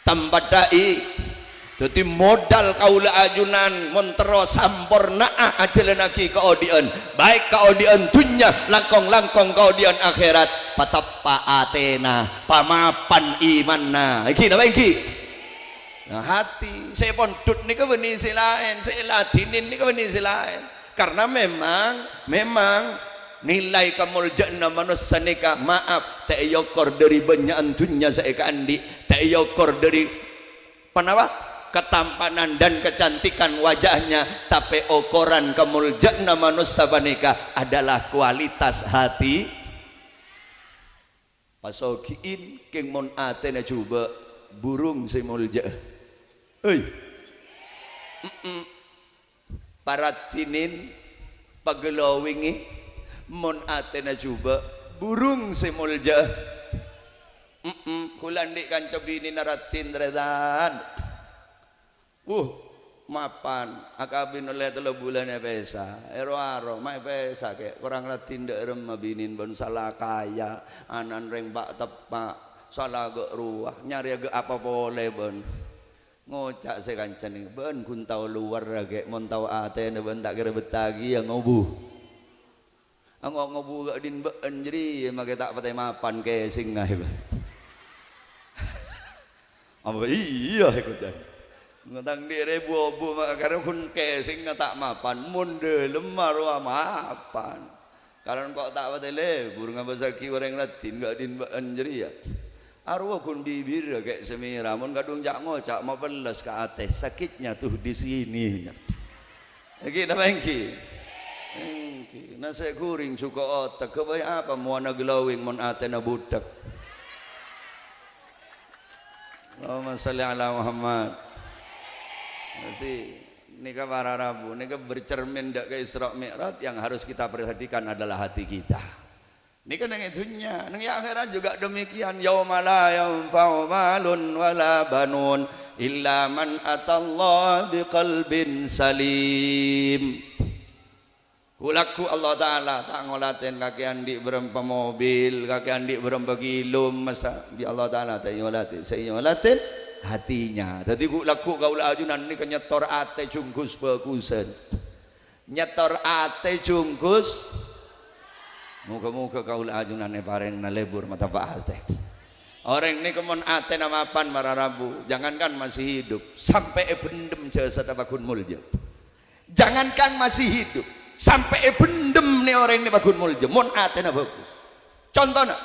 Tempatta i-, dhâddhi modal kaulâ ajunan mon terro samporna'a ajhâlânnaghi kaodi'ân, baik kaodi'ân dhunnya, langkong-langkong kaodi'ân akhèrat, pateppa' atèna, pamapan imanna. Èngghi napa èngghi? Nah, hati. Sè èpondhut nèka bânnè sè laèn, sè èladhinin nèka bânnè sè laèn. Karna memang, memang nilai kamoljâ'ânna manossa nèka, maaf, ta' èokor dhâri bânnya'an dhunnya sè èkaandi', ta' èokor dhâri, ponapa? Ketampanan dan kecantikan wajahnya, tapè okoran kamoljâ'ânna manossa panèka adalah kualitas hati. Pasogi'in kèng mon atèna jhubâ', burung sè moljâ'â. Hei. Mm-mm. Paraddhinin, paglowingè, mon atèna jhubâ', burung sè moljâ'â. Mm-mm. Kaulâ andi' kanca binèna raddhin, tarètan. Wuh, mapan, akabin ollè tello bulân èpèsa. Èro-aro, ma' èpèsa kè', korang raddhin dâ' remma binèn bân sala kaya, ana'na rèng pa'-teppa', sala ghâ' rowa, nyarèa ghâ' apa polè bân. Ngoca' sè kancana, "Bân ghun tao lowarra kè', mon tao atèna bân ta' kèra bettaghi ya ngobu." Ango-ngobu ka'din bâ'ân jârèya makè ta' patè mapan kèsèngnga, he, Bang. Apa iyâ, he, kocan? Ngutang dhi' rèbu obu ma' karè ghun kèsèngnga ta' mapan, mon dhâlem marowa mapan. Kalon ko' ta' patè lebur ngabâsaghi orèng raddhin ka'dhinto bâ'ân jârèya. Arowa ghun bibirra kè' sè mèra, mon kadhung ca'-ngoca' mapelles ka atè, sakitnya tuh di sini. Èngghi napa èngghi? Èngghi. Na sè ghuring jhuko' otek, ghâbây apa mowana glowing mon atèna budhek? Allahumma shalli ala Muhammad. Berarti nèka para rabu, nèka bercermin dâ' ka Isra Mi'raj, yang harus kita perhatikan adalah hati kita. Nèka neng è dhunnya, neng è akhirat juga demikian. Yauma la yanfa'u malun wala banun illa man atallaha biqalbin salim. Ghu-lagghu Allah Ta'ala ta' ngolatèn kakè andi' bârâmpa mobil, kakè andi' bârâmpa kilo emmas, bi' Allah Ta'ala ta' èyolatè. Sè èyolatè hatinya. Dhâddhi ghu-lagghu kaulâ ajunan nèka nyètor atè jhungghus bhâghusân. Nyètor atè jhungghus. Moghâ-moghâ kaulâ ajunan èparèngana lebur matapa atè. Orèng nèka mon atèna mapan para rabu, jangankan masih hidup, sampè' èbhendhem jasadda paggun molja. Jangankan masih hidup, sampè' èbhendhem nè orèng nè paggun molja, mon atèna bhâghus. Contona,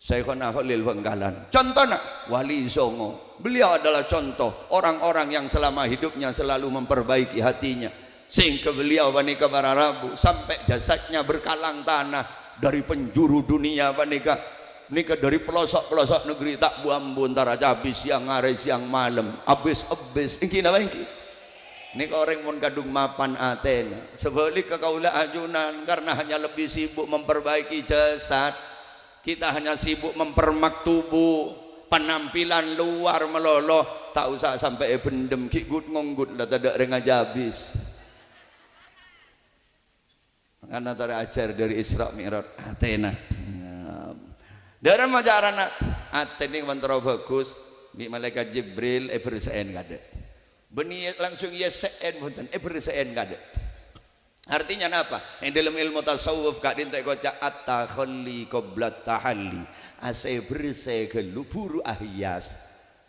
Syaikhona Kholil Bangkalan. Contona, Wali Songo. Beliau adalah contoh orang-orang yang selama hidupnya selalu memperbaiki hatinya. Sehingga beliau panèka para rabu, sampè' jasadnya berkalang tanah dari penjuru dunia panèka. Nèka dhâri pelosok-pelosok negeri ta' bu-ambu entara cabis siang arè siang malem, abis-abis. Èngghi napa èngghi? Nèka orèng mon kadhung mapan atèna. Sabhâligghâ kaulâ ajunan, karena hanya lebih sibuk memperbaiki jasad, kita hanya sibuk mempermak tubuh, penampilan luar malolo, ta' osa sampè' èbhendhem, ghi' gut-ngonggut la tadâ' rèng ajabis. Mangkana ta' ajhâr dhâri Isra Mi'raj, atèna. Dhâremma carana? Atè nèka mon terro bhâghus, bi' Malaikat Jibril èberse'en kaadâ'. Bânnè langsung èyessè'en, bhunten, èberse'en kaadâ'. Artinya napa? È dâlem èlmo tasawuf ka'dinto èkoca' at-takhalli qablat tahalli. Asè-bersè ghâllu buru ahias.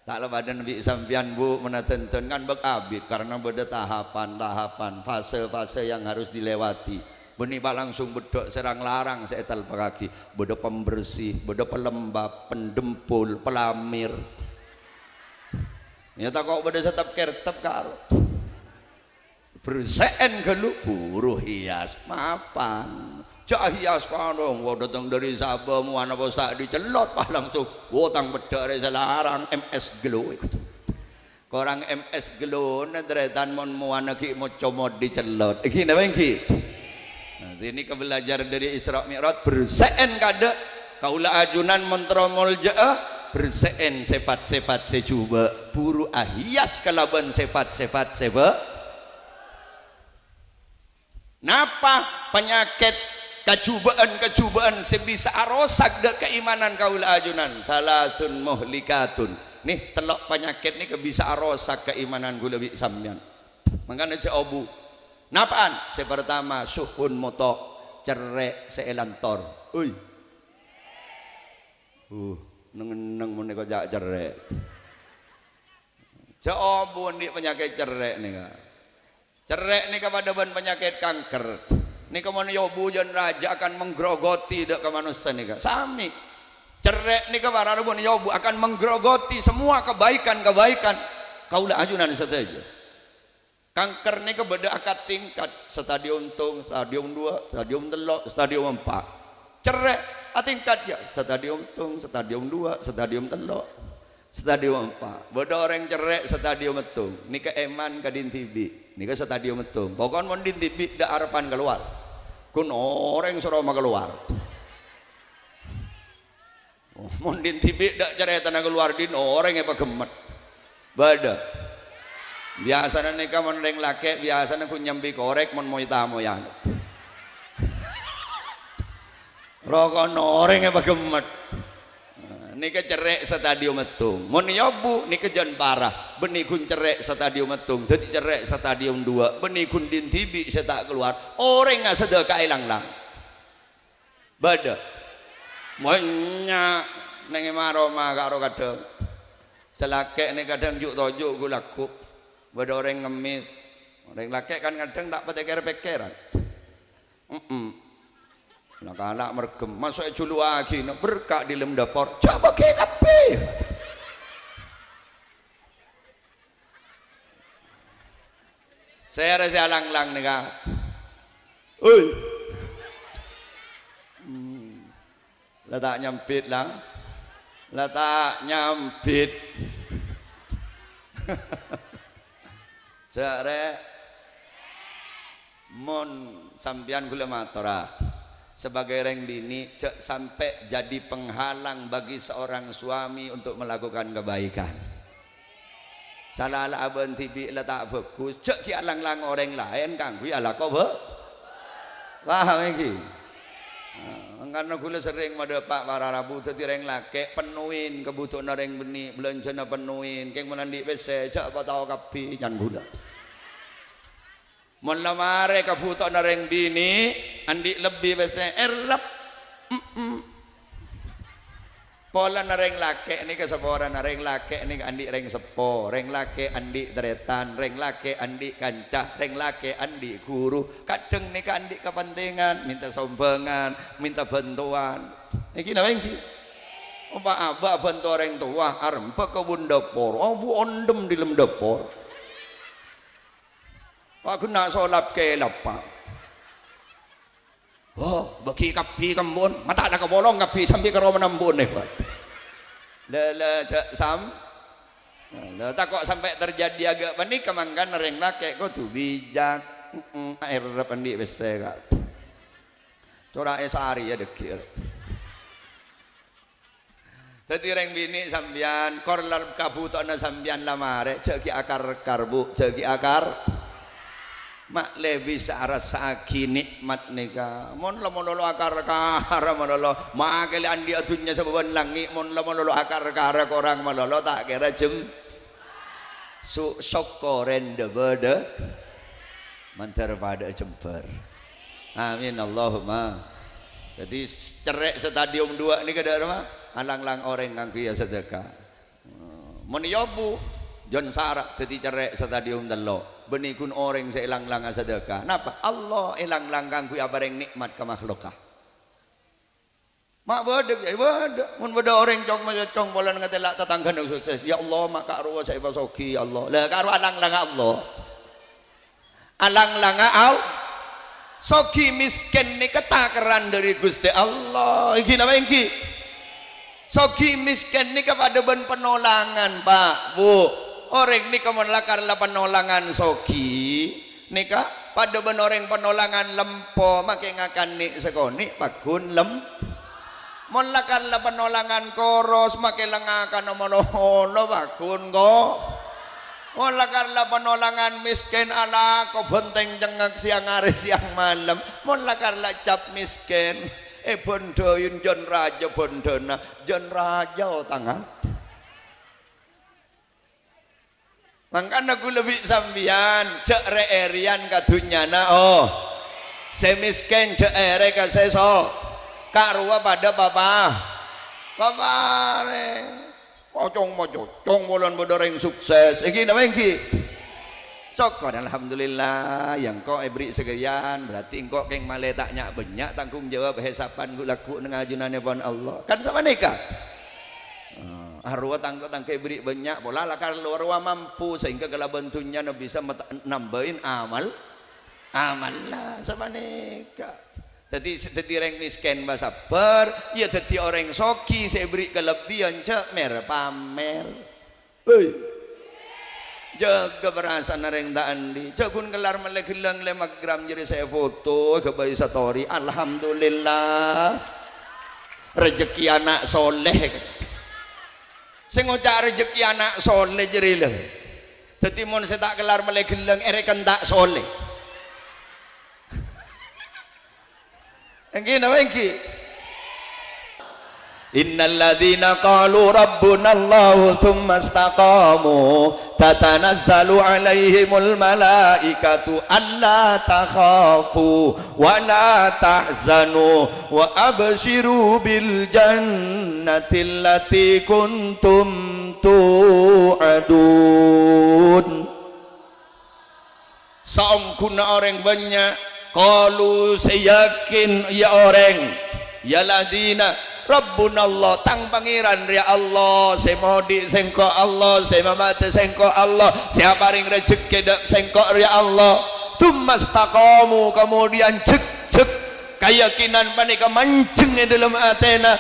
Ta' la padâna bi' sampèyan, Bu, mon adhândhân kan bâk abit karena bâdâ tahapan-tahapan, fase-fase yang harus dilewati. Bânnè pas langsung beddhâ' sè rang-larang sè ètalpakaghi. Bâdâ pembersih, bâdâ pelembab, pendempul, pelamir. Ya tako' bâdâ sè tep-kertep karo. Berse'en ghâllu buru hias mapan. Jhâ' hias kanong, wah, dâteng dhâri Sabah, mowana posa' dicellot, pas langsung, wah, tang peddhâ' rè sè larang, M S Glow. Korang M S Glow-na, tarètan mon mowana ghi' mo-, comot dicellot. Èngghi napa èngghi? Nah, ini ka belajar dari Isra Mi'raj, berse'en kaadâ'. Kaulâ ajunan mon terro moljâ'â, berse'en sèfat-sèfat sè jhubâ', buru ahias kalabân sèfat-sèfat sè bâ-, Napa panyakèt kajhubâ'ân-kajhubâ'ân sè bisa arosak dâ' kaimanan kaulâ ajunan? Tsalatsun muhlikatun. Nè, tello' panyakèt nèka bisa arosak kaimanan kaulâ bi' sampèyan. Mangkana jhâ' obu. Napa'an? Sè partama, syuhun muta', cerrè' sè èlantor. Oi. Uh, neng-enneng mon nèka jhâ' cerrè'. Jhâ' obu andi' panyakèt cerrè' nèka. Cerrè' nèka padâ bân panyakèt kanker. Nèka mon èobu jân rajâ akan menggerogoti dâ' ka manossa nèka. Sami. Cerrè' nèka para rabu mon èobu akan menggerogoti semua kebaikan-kebaikan kaulâ ajunan sadhâjâ. Kanker nèka bâdâ akad tingkat, stadium tung, stadium dua, stadium tello', stadium empa'. Cerrè' atingkat, ya, stadium tung, stadium dua, stadium tello', stadium empa'. Bâdâ orèng cerrè' stadium èttung, nèka èman ka dhin dhibi', nèka stadium èttung. Pokokna mon dhin dhibi' dâ' arebbhân kalowar, ghun orèng soro makalowar. Oh, mon dhin dhibi' dâ' carètana kalowar dhin orèng èpaghemmet. Bâdâ. Biyasana nèka mon rèng lakè' biyasana ghun nyambi korèk mon moy-tamoyan. Roko'na orèng èpaghemmet. Nèka cerrè' stadium èttung. Mon èobu nèka jân para. Bânnè ghun cerrè' stadium èttung. Dhâddhi cerrè' stadium dua. Bânnè ghun dhin dhibi' sè ta' kalowar. Orèng asadhâkaè lang-lang. Bâdâ. Bânnya' neng è ma-roma karo kadhâng. Sè lakè' nè kadhâng ju'-toju' ghu-lagghu'. Bâdâ orèng ngemmès. Orèng lakè' kan kadhâng ta' patèkèr-pèkkèran. Hemm. Kala'-kala' mèrgem, maso' èjuluwaghi, nè, berka' è dâlem dâpor. Jhâ' bâghi kabbhi. Sèra sè alang-lang nèka. Oi. Hmm. La ta' nyambit, la. La ta' nyambit. Jhâ' rè. Mon sampèyan ghulâ matora, sebagai rèng binè', jhâ' sampè' jadi penghalang bagi seorang suami untuk melakukan kebaikan. Sala la abâ'na dhibi' la ta' bhâghus, jhâ' ghi' alang-lang orèng laèn kaangghuy alako bhâ-, paham ènggi? Nah, mangkana ghulâ serrèng madhâpa' para rabu dhâddhi rèng lakè', pennoè kabhutowanna rèng bânnè, bâlânjhâna pennoè, kèng mon andi' pèssè, jhâ' patao kabbhi can ghulâ. Mon la marè kabhutowanna rèng binè', andi' lebbi pèssè, èrrep. Mm-mm. Polana rèng lakè' nèka saporana, rèng lakè' nèka andi' rèng seppo, rèng lakè' andi' tarètan, rèng lakè' andi' kanca, rèng lakè' andi' ghuru. Kadhâng nèka andi' kapentingan, minta sombhângan, minta bhântowan. Ènggi napa ènggi? Ompa' abâ' bhânto orèng towa, arembhâk ka bun dâpor, abu ondhem dâlem dâpor. Wa' ghenna' solap kèlappa. Oh, bâghi kabbhi ka embu'en, mata la kapolong kabbhi sambi ka romana embu'en, eh, wa'. La, la, jhâ' sam-, la, tako' sampè' terjadi aghâ' panèka, mangkana rèng lakè' kodhu bijak. Mm-mm, èrrep andi' pèssè, Ka'. Cora'è sarè, yâ, dhâggi'. Dhâddhi rèng binè' sampèyan, kor la kabhutowanna sampèyan la marè, jhâ' ghi' akar-kar, Bu, jhâ' ghi' akar. Ma' lè bisa arassa'aghi nè'mat nèka. Mon la malolo akar-kar malolo, makè lè andi' adhunnya sabâbân langngè', mon la malolo akar-kar korang malolo, ta' kèra jem-, Su-, sokkorè dhâ-bâdhâ. Mandhâr padhâ'â jembhâr. Amin, Allahumma. Dhâddhi, cerrè' stadium dua nèka dhâ' remma? Alang-lang orèng kaangghuy asadhâka. Mon èyobu, jhân sara dhâddhi cerrè' stadium tello'. Bânnè ghun orèng sè èlang-lang asadhâka. Napa? Allah èlang-lang kaangghuy aparèng nè'mat ka makhlukka. Ma' bâdâ, ya bâdâ. Mon bâdâ orèng cong-macong polana ngatèla' tatangghâna sukses, "Ya Allah, ma' ka'rowa sè èpasoghi, ya Allah." Lah, ka'rowa alang-langa Allah. Alang-langa Al-, soghi mèskèn nèka takerran dhâri Ghustè Allah. Ènggi napa ènggi? Soghi mèskèn nèka padâ bân panolangan, Pa', Bu. Orèng nèka mon lakar la panolangan soghi, Nèka padâ bân orèng panolangan lempo, makè ngakan nè' sakonè', pagghun lem-, mon lakar la panolangan koros, makè la ngakan omol-omol, pagghun ko-, mon lakar la panolangan mèskèn, alako bhântèng cengngak sèyang arè sèyang malem, mon lakar la cap mèskèn, èbhândhâi jhân rajâ bhândhâna, jhân rajâ otangnga. Mangkana ghulâ bi' sampèyan, jhâ' rè-èrèyan ka dhunnyana, oh. Sè mèskèn jhâ' èrè ka sè so-, ka'rowa padâ papa-, paparèng. Pocong-mococong polana bâdâ orèng sukses. Ènggi napa ènggi? Sokkor, alhamdulillah, ya engko' èbherri' saghâjâna, berarti engko' kèng malè ta' nya'-bânnya' tanggung jawab hèsapan ghu-, lagghu' neng ajunanèpon Allah. Kan sapanèka? Ah, arowa tang-, tatangghâ èbherri' bânnya', pola lakar rowa mampu, sehingga kalabân dhunnyana bisa met-, nambâi amal, amalla sapanèka. Dhâddhi, dhâddhi rèng mèskèn masabbhâr, iyâ dhâddhi orèng soghi sè èbherri' kalebbiyân jhâ' mèr-pamèr. Hei! Jâgâ parasaanna rèng ta' andi'. Jhâ' ghun kellar mellè ghellâng lèma gram jârèya sè èfoto, èghâbây story. Alhamdulillah. Rejeki ana' soleh. Sè ngoca' rejeki ana' soleh jârèya lho. Dhâddhi mon sè ta' kellar mellè ghellâng, èrèken ta' soleh. Ènggi napa ènggi? Innalladzina qalu rabbunallahu tsumma istaqamu tatanazzalu 'alaihimul malaikatu alla takhafu wa la tahzanu wa absyiru bil jannati allati kuntum tu'adun. Saongghuna orèng bânnya', qalu, sè yakin, ya orèng, ya ladzina, Rabbunallah, tang Pangèran rèya Allah, sè modhi' sèngko' Allah, sè mamatè sèngko' Allah, sè aparèng rajhekkè dâ' sèngko' rèya Allah. Tsummastakomu, kemudian jhekjhek, kayakinan panèka manjeng è dâlem atèna.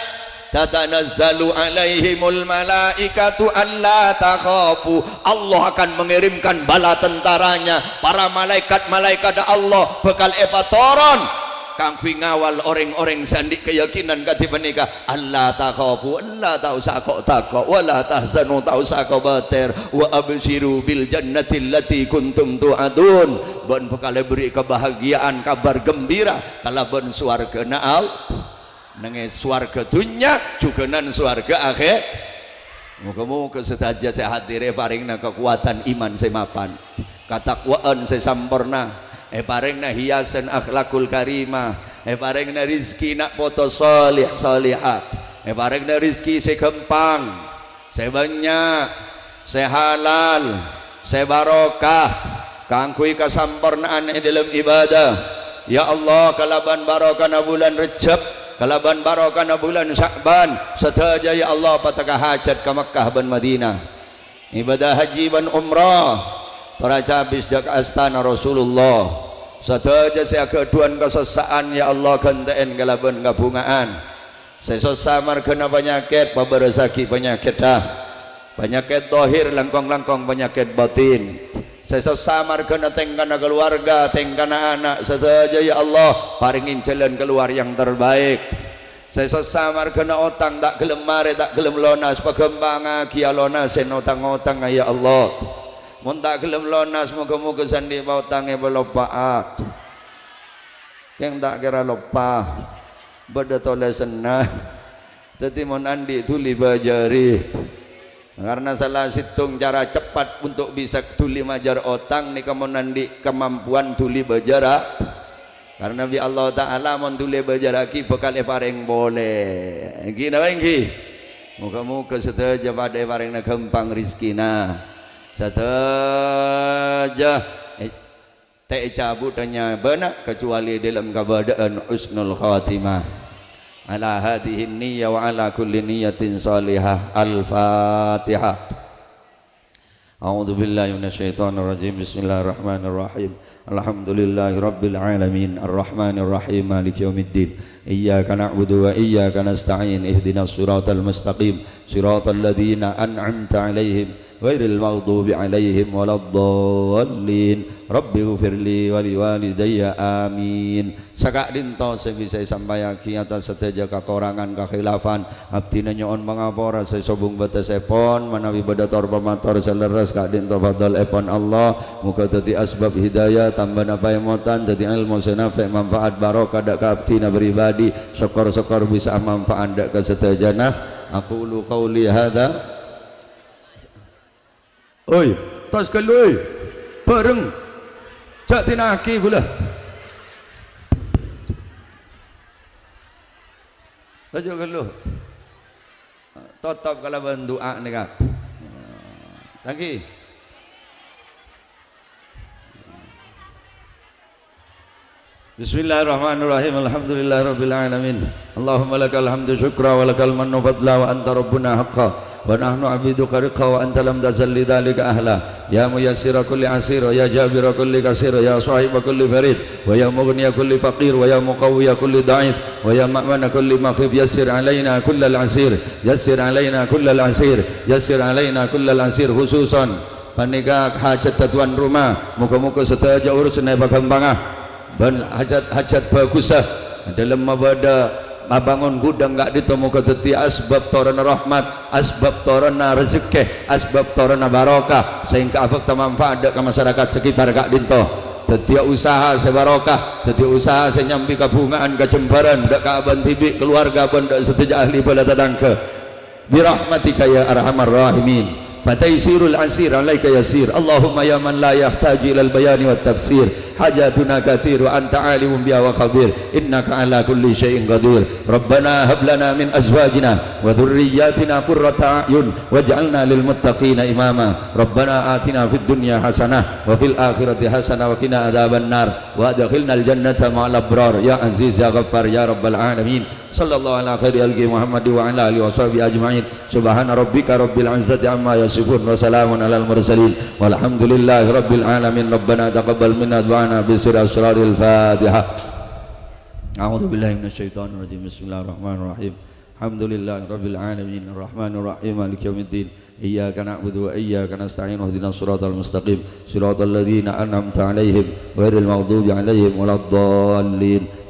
Tatanazzalu 'alaihimul malaikatu alla takhafu. Allah akan mengirimkan bala tentaranya, para malaikat-malaikat Allah bakal èpatoron kaangghuy ngawal orèng-orèng sè andi' kayakinan kadhi panèka. Alla takhafu, ella ta' osa ko'-tako', wa la tahzanu, ta' osa kobâtèr, wa absyiru bil jannati allati kuntum tu'adun. Bâ'na bakal èberri' kabahagiya'an, kabar gembira kalabân sowarghâna Allah. Neng è sowarghâ dhunnya, jhughânan sowarghâ akhè-. Moghâ-moghâ sadhâjâ sè hadir èparèngana kakowadhân iman sè mapan, katakwaan sè samporna, èparèngana hiasan akhlakul karimah, èparèngana rejhekkè na' poto saleh salehah, èparèngana rejhekkè sè ghâmpang, sè bânnya', sè halal, sè barokah, kaangghuy kasamporna'an è dâlem ibadah. Ya Allah, kalabân barokana bulân Rejjeb, kalabân barokana bulân Sya'ban, sadhâjâ, ya Allah, patekka hajat ka Mekkah bân Madinah. Ibadah haji bân umrah, tor acabis dâ' ka astana Rasulullah. Sadhâjâ sè aghâdhuwân kasossa'an, ya Allah, ghântè'è kalabân kabhunga'an. Sè sossa marghâna panyakèt, pabârâssaghi panyakèddhâ. Panyakèt dhahir, langkong-langkong panyakèt batin. Sè sossa marghâna tèngkana kalowarga, tèngkana ana', sadhâjâ, ya Allah, parèngè jhâlân kalowar yang terbaik. Sè sossa marghâna otang, ta' ghellem marè, ta' ghellem lonas, paghâmpangaghi alonasè otang-otangnga, ya Allah. Mon ta' ghellem lonas, moghâ-moghâ sè andi' paotang èpaloppa'a. Kèng ta' kèra loppa, bâdâ tolèsanna. Dhâddhi, mon andi' dhuli bâjâri. Karena salah sèttong cara cepat untuk bisa dhuli majâr otang nèka mon andi' kamampuan dhuli bâjârâ. Karena bi' Allah Ta'ala mon dhuli bâjârraghi bhâkal èparèng polè. Èngghi napa èngghi? Moghâ-moghâ sadhâjâ padâ èparèngana ghâmpang rejhekkèna. Sadhâjâ, eh, ta' ècabut nyabâna, kecuali dâlem kabâdâ'ân husnul khatimah. Ala hadzihin niyyah wa ala kulli niyyatin shalihah. Al-Fatihah. A'udzu billahi minasyaitonir rajim. Bismillahirrahmanirrahim. Alhamdulillahi rabbil alamin. Arrahmanirrahim. Maliki yaumiddin. Iyyaka na'budu wa iyyaka nasta'in. Ihdinas siratal mustaqim. Siratal ladzina an'amta 'alaihim ghairil maghdubi 'alaihim waladdallin. Rabbighfirli wa liwalidayya. Amin. Saka'dinto sè bisa èsampayaghi atas sadhâjâ kakorangan, kakhilafan. Abdhina nyo'on pangapora sè sobung bâtessèpon, manabi bâdâ tor-pamator sè lerres ka'dinto fadlèpon Allah. Moghâ dhâddhi asbab hidayah, tambâna paèmotan, dhâddhi èlmo sè nafè', manfaat, barokah dâ' ka abdhina pribadi. Sokkor-sokkor bisa manfaat dâ' ka sadhâjâna. Aqulu qauli hadza. Oi, tos ghâllu, oi. Bhâreng. Jhâ' dina'aghi ghulâ. Toju' ghâllu. Totop kalabân du'a nèka. Tangghi. Bismillahirrahmanirrahim. Alhamdulillahirabbil alamin. Allahumma lakal hamdu syukra wa lakal mannu fadla wa anta rabbuna haqqa wa nahnu abiduka riqqa wa anta lam tazal lidzalika ahla. Ya muyassira kulli asir, wa ya jabira kulli kasir, ya sahiba kulli farid, wa ya mughniya kulli faqir, wa ya muqawwiya kulli dha'if, wa ya ma'mana kulli makhif, yassir alaina kullal asir, yassir alaina kullal asir, yassir alaina kullal asir, khususan panèka hajhâddhâ tuan rumah, moghâ-moghâ sadhâjâ urusanna èpaghâmpanga. Bân hajhât-hajhât bhâghussa, dâlem mabâdâ mabângon ghudhâng ka'dinto moghâ dhâddhi asbâb toronna rahmat, asbâb toronna rejhekkè, asbâb toronna barokah, saèngghâ abhâkta manfaat dâ' ka masyarakat sekitar ka'dinto. Dhâddhiyâ usaha sè barokah, dhâddhiyâ usaha sè nyambi kabhungaan kajembhârân dâ' kaabâ'na dhibi', kalowarga bân dâ' sadhâjâ ahli bâlâ tatangghâ. Bi rahmatika ya arhamar rahimin. Fataysirul asir alaika yasir. Allahumma ya man la yahtaju ilal bayani wat tafsir. Hajatuna kathir wa anta alimun biha wa khabir. Innaka ala kulli syai'in qadir. Rabbana hab lana min azwajina wa dzurriyyatina qurrata a'yun waj'alna lil muttaqina imama. Rabbana atina fid dunya hasanah wa fil akhirati hasanah wa qina adzabannar. Wa adkhilnal jannata ma'al abrar. Ya Aziz ya Ghaffar ya Rabbal alamin. Sallallahu ala khairi khalqi Muhammad wa ala alihi wa sahbihi ajma'in. Subhana rabbika rabbil izzati amma yasifun wa salamun alal mursalin. Walhamdulillahi rabbil alamin. Rabbana taqabbal minna du'ana bi sirri asraril Fatihah. A'udzu billahi minasy syaithanir rajim. Bismillahirrahmanirrahim. Alhamdulillahi rabbil alamin. Arrahmanir rahim. Maliki yaumiddin. Iyyaka na'budu wa iyyaka nasta'in. Ihdinas siratal mustaqim. Siratal ladzina an'amta 'alaihim ghairil maghdubi 'alaihim waladdallin.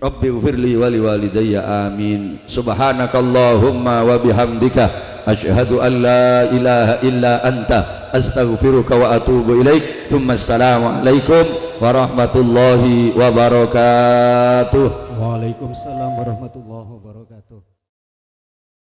Rabbighfirli wa liwalidayya. Amin. Subhanakallahumma wa bihamdika, asyhadu an la ilaha illa anta, astaghfiruka wa atubu ilaik. Tsumma assalamualaikum warahmatullahi wabarakatuh. Waalaikumsalam warahmatullahi wabarakatuh.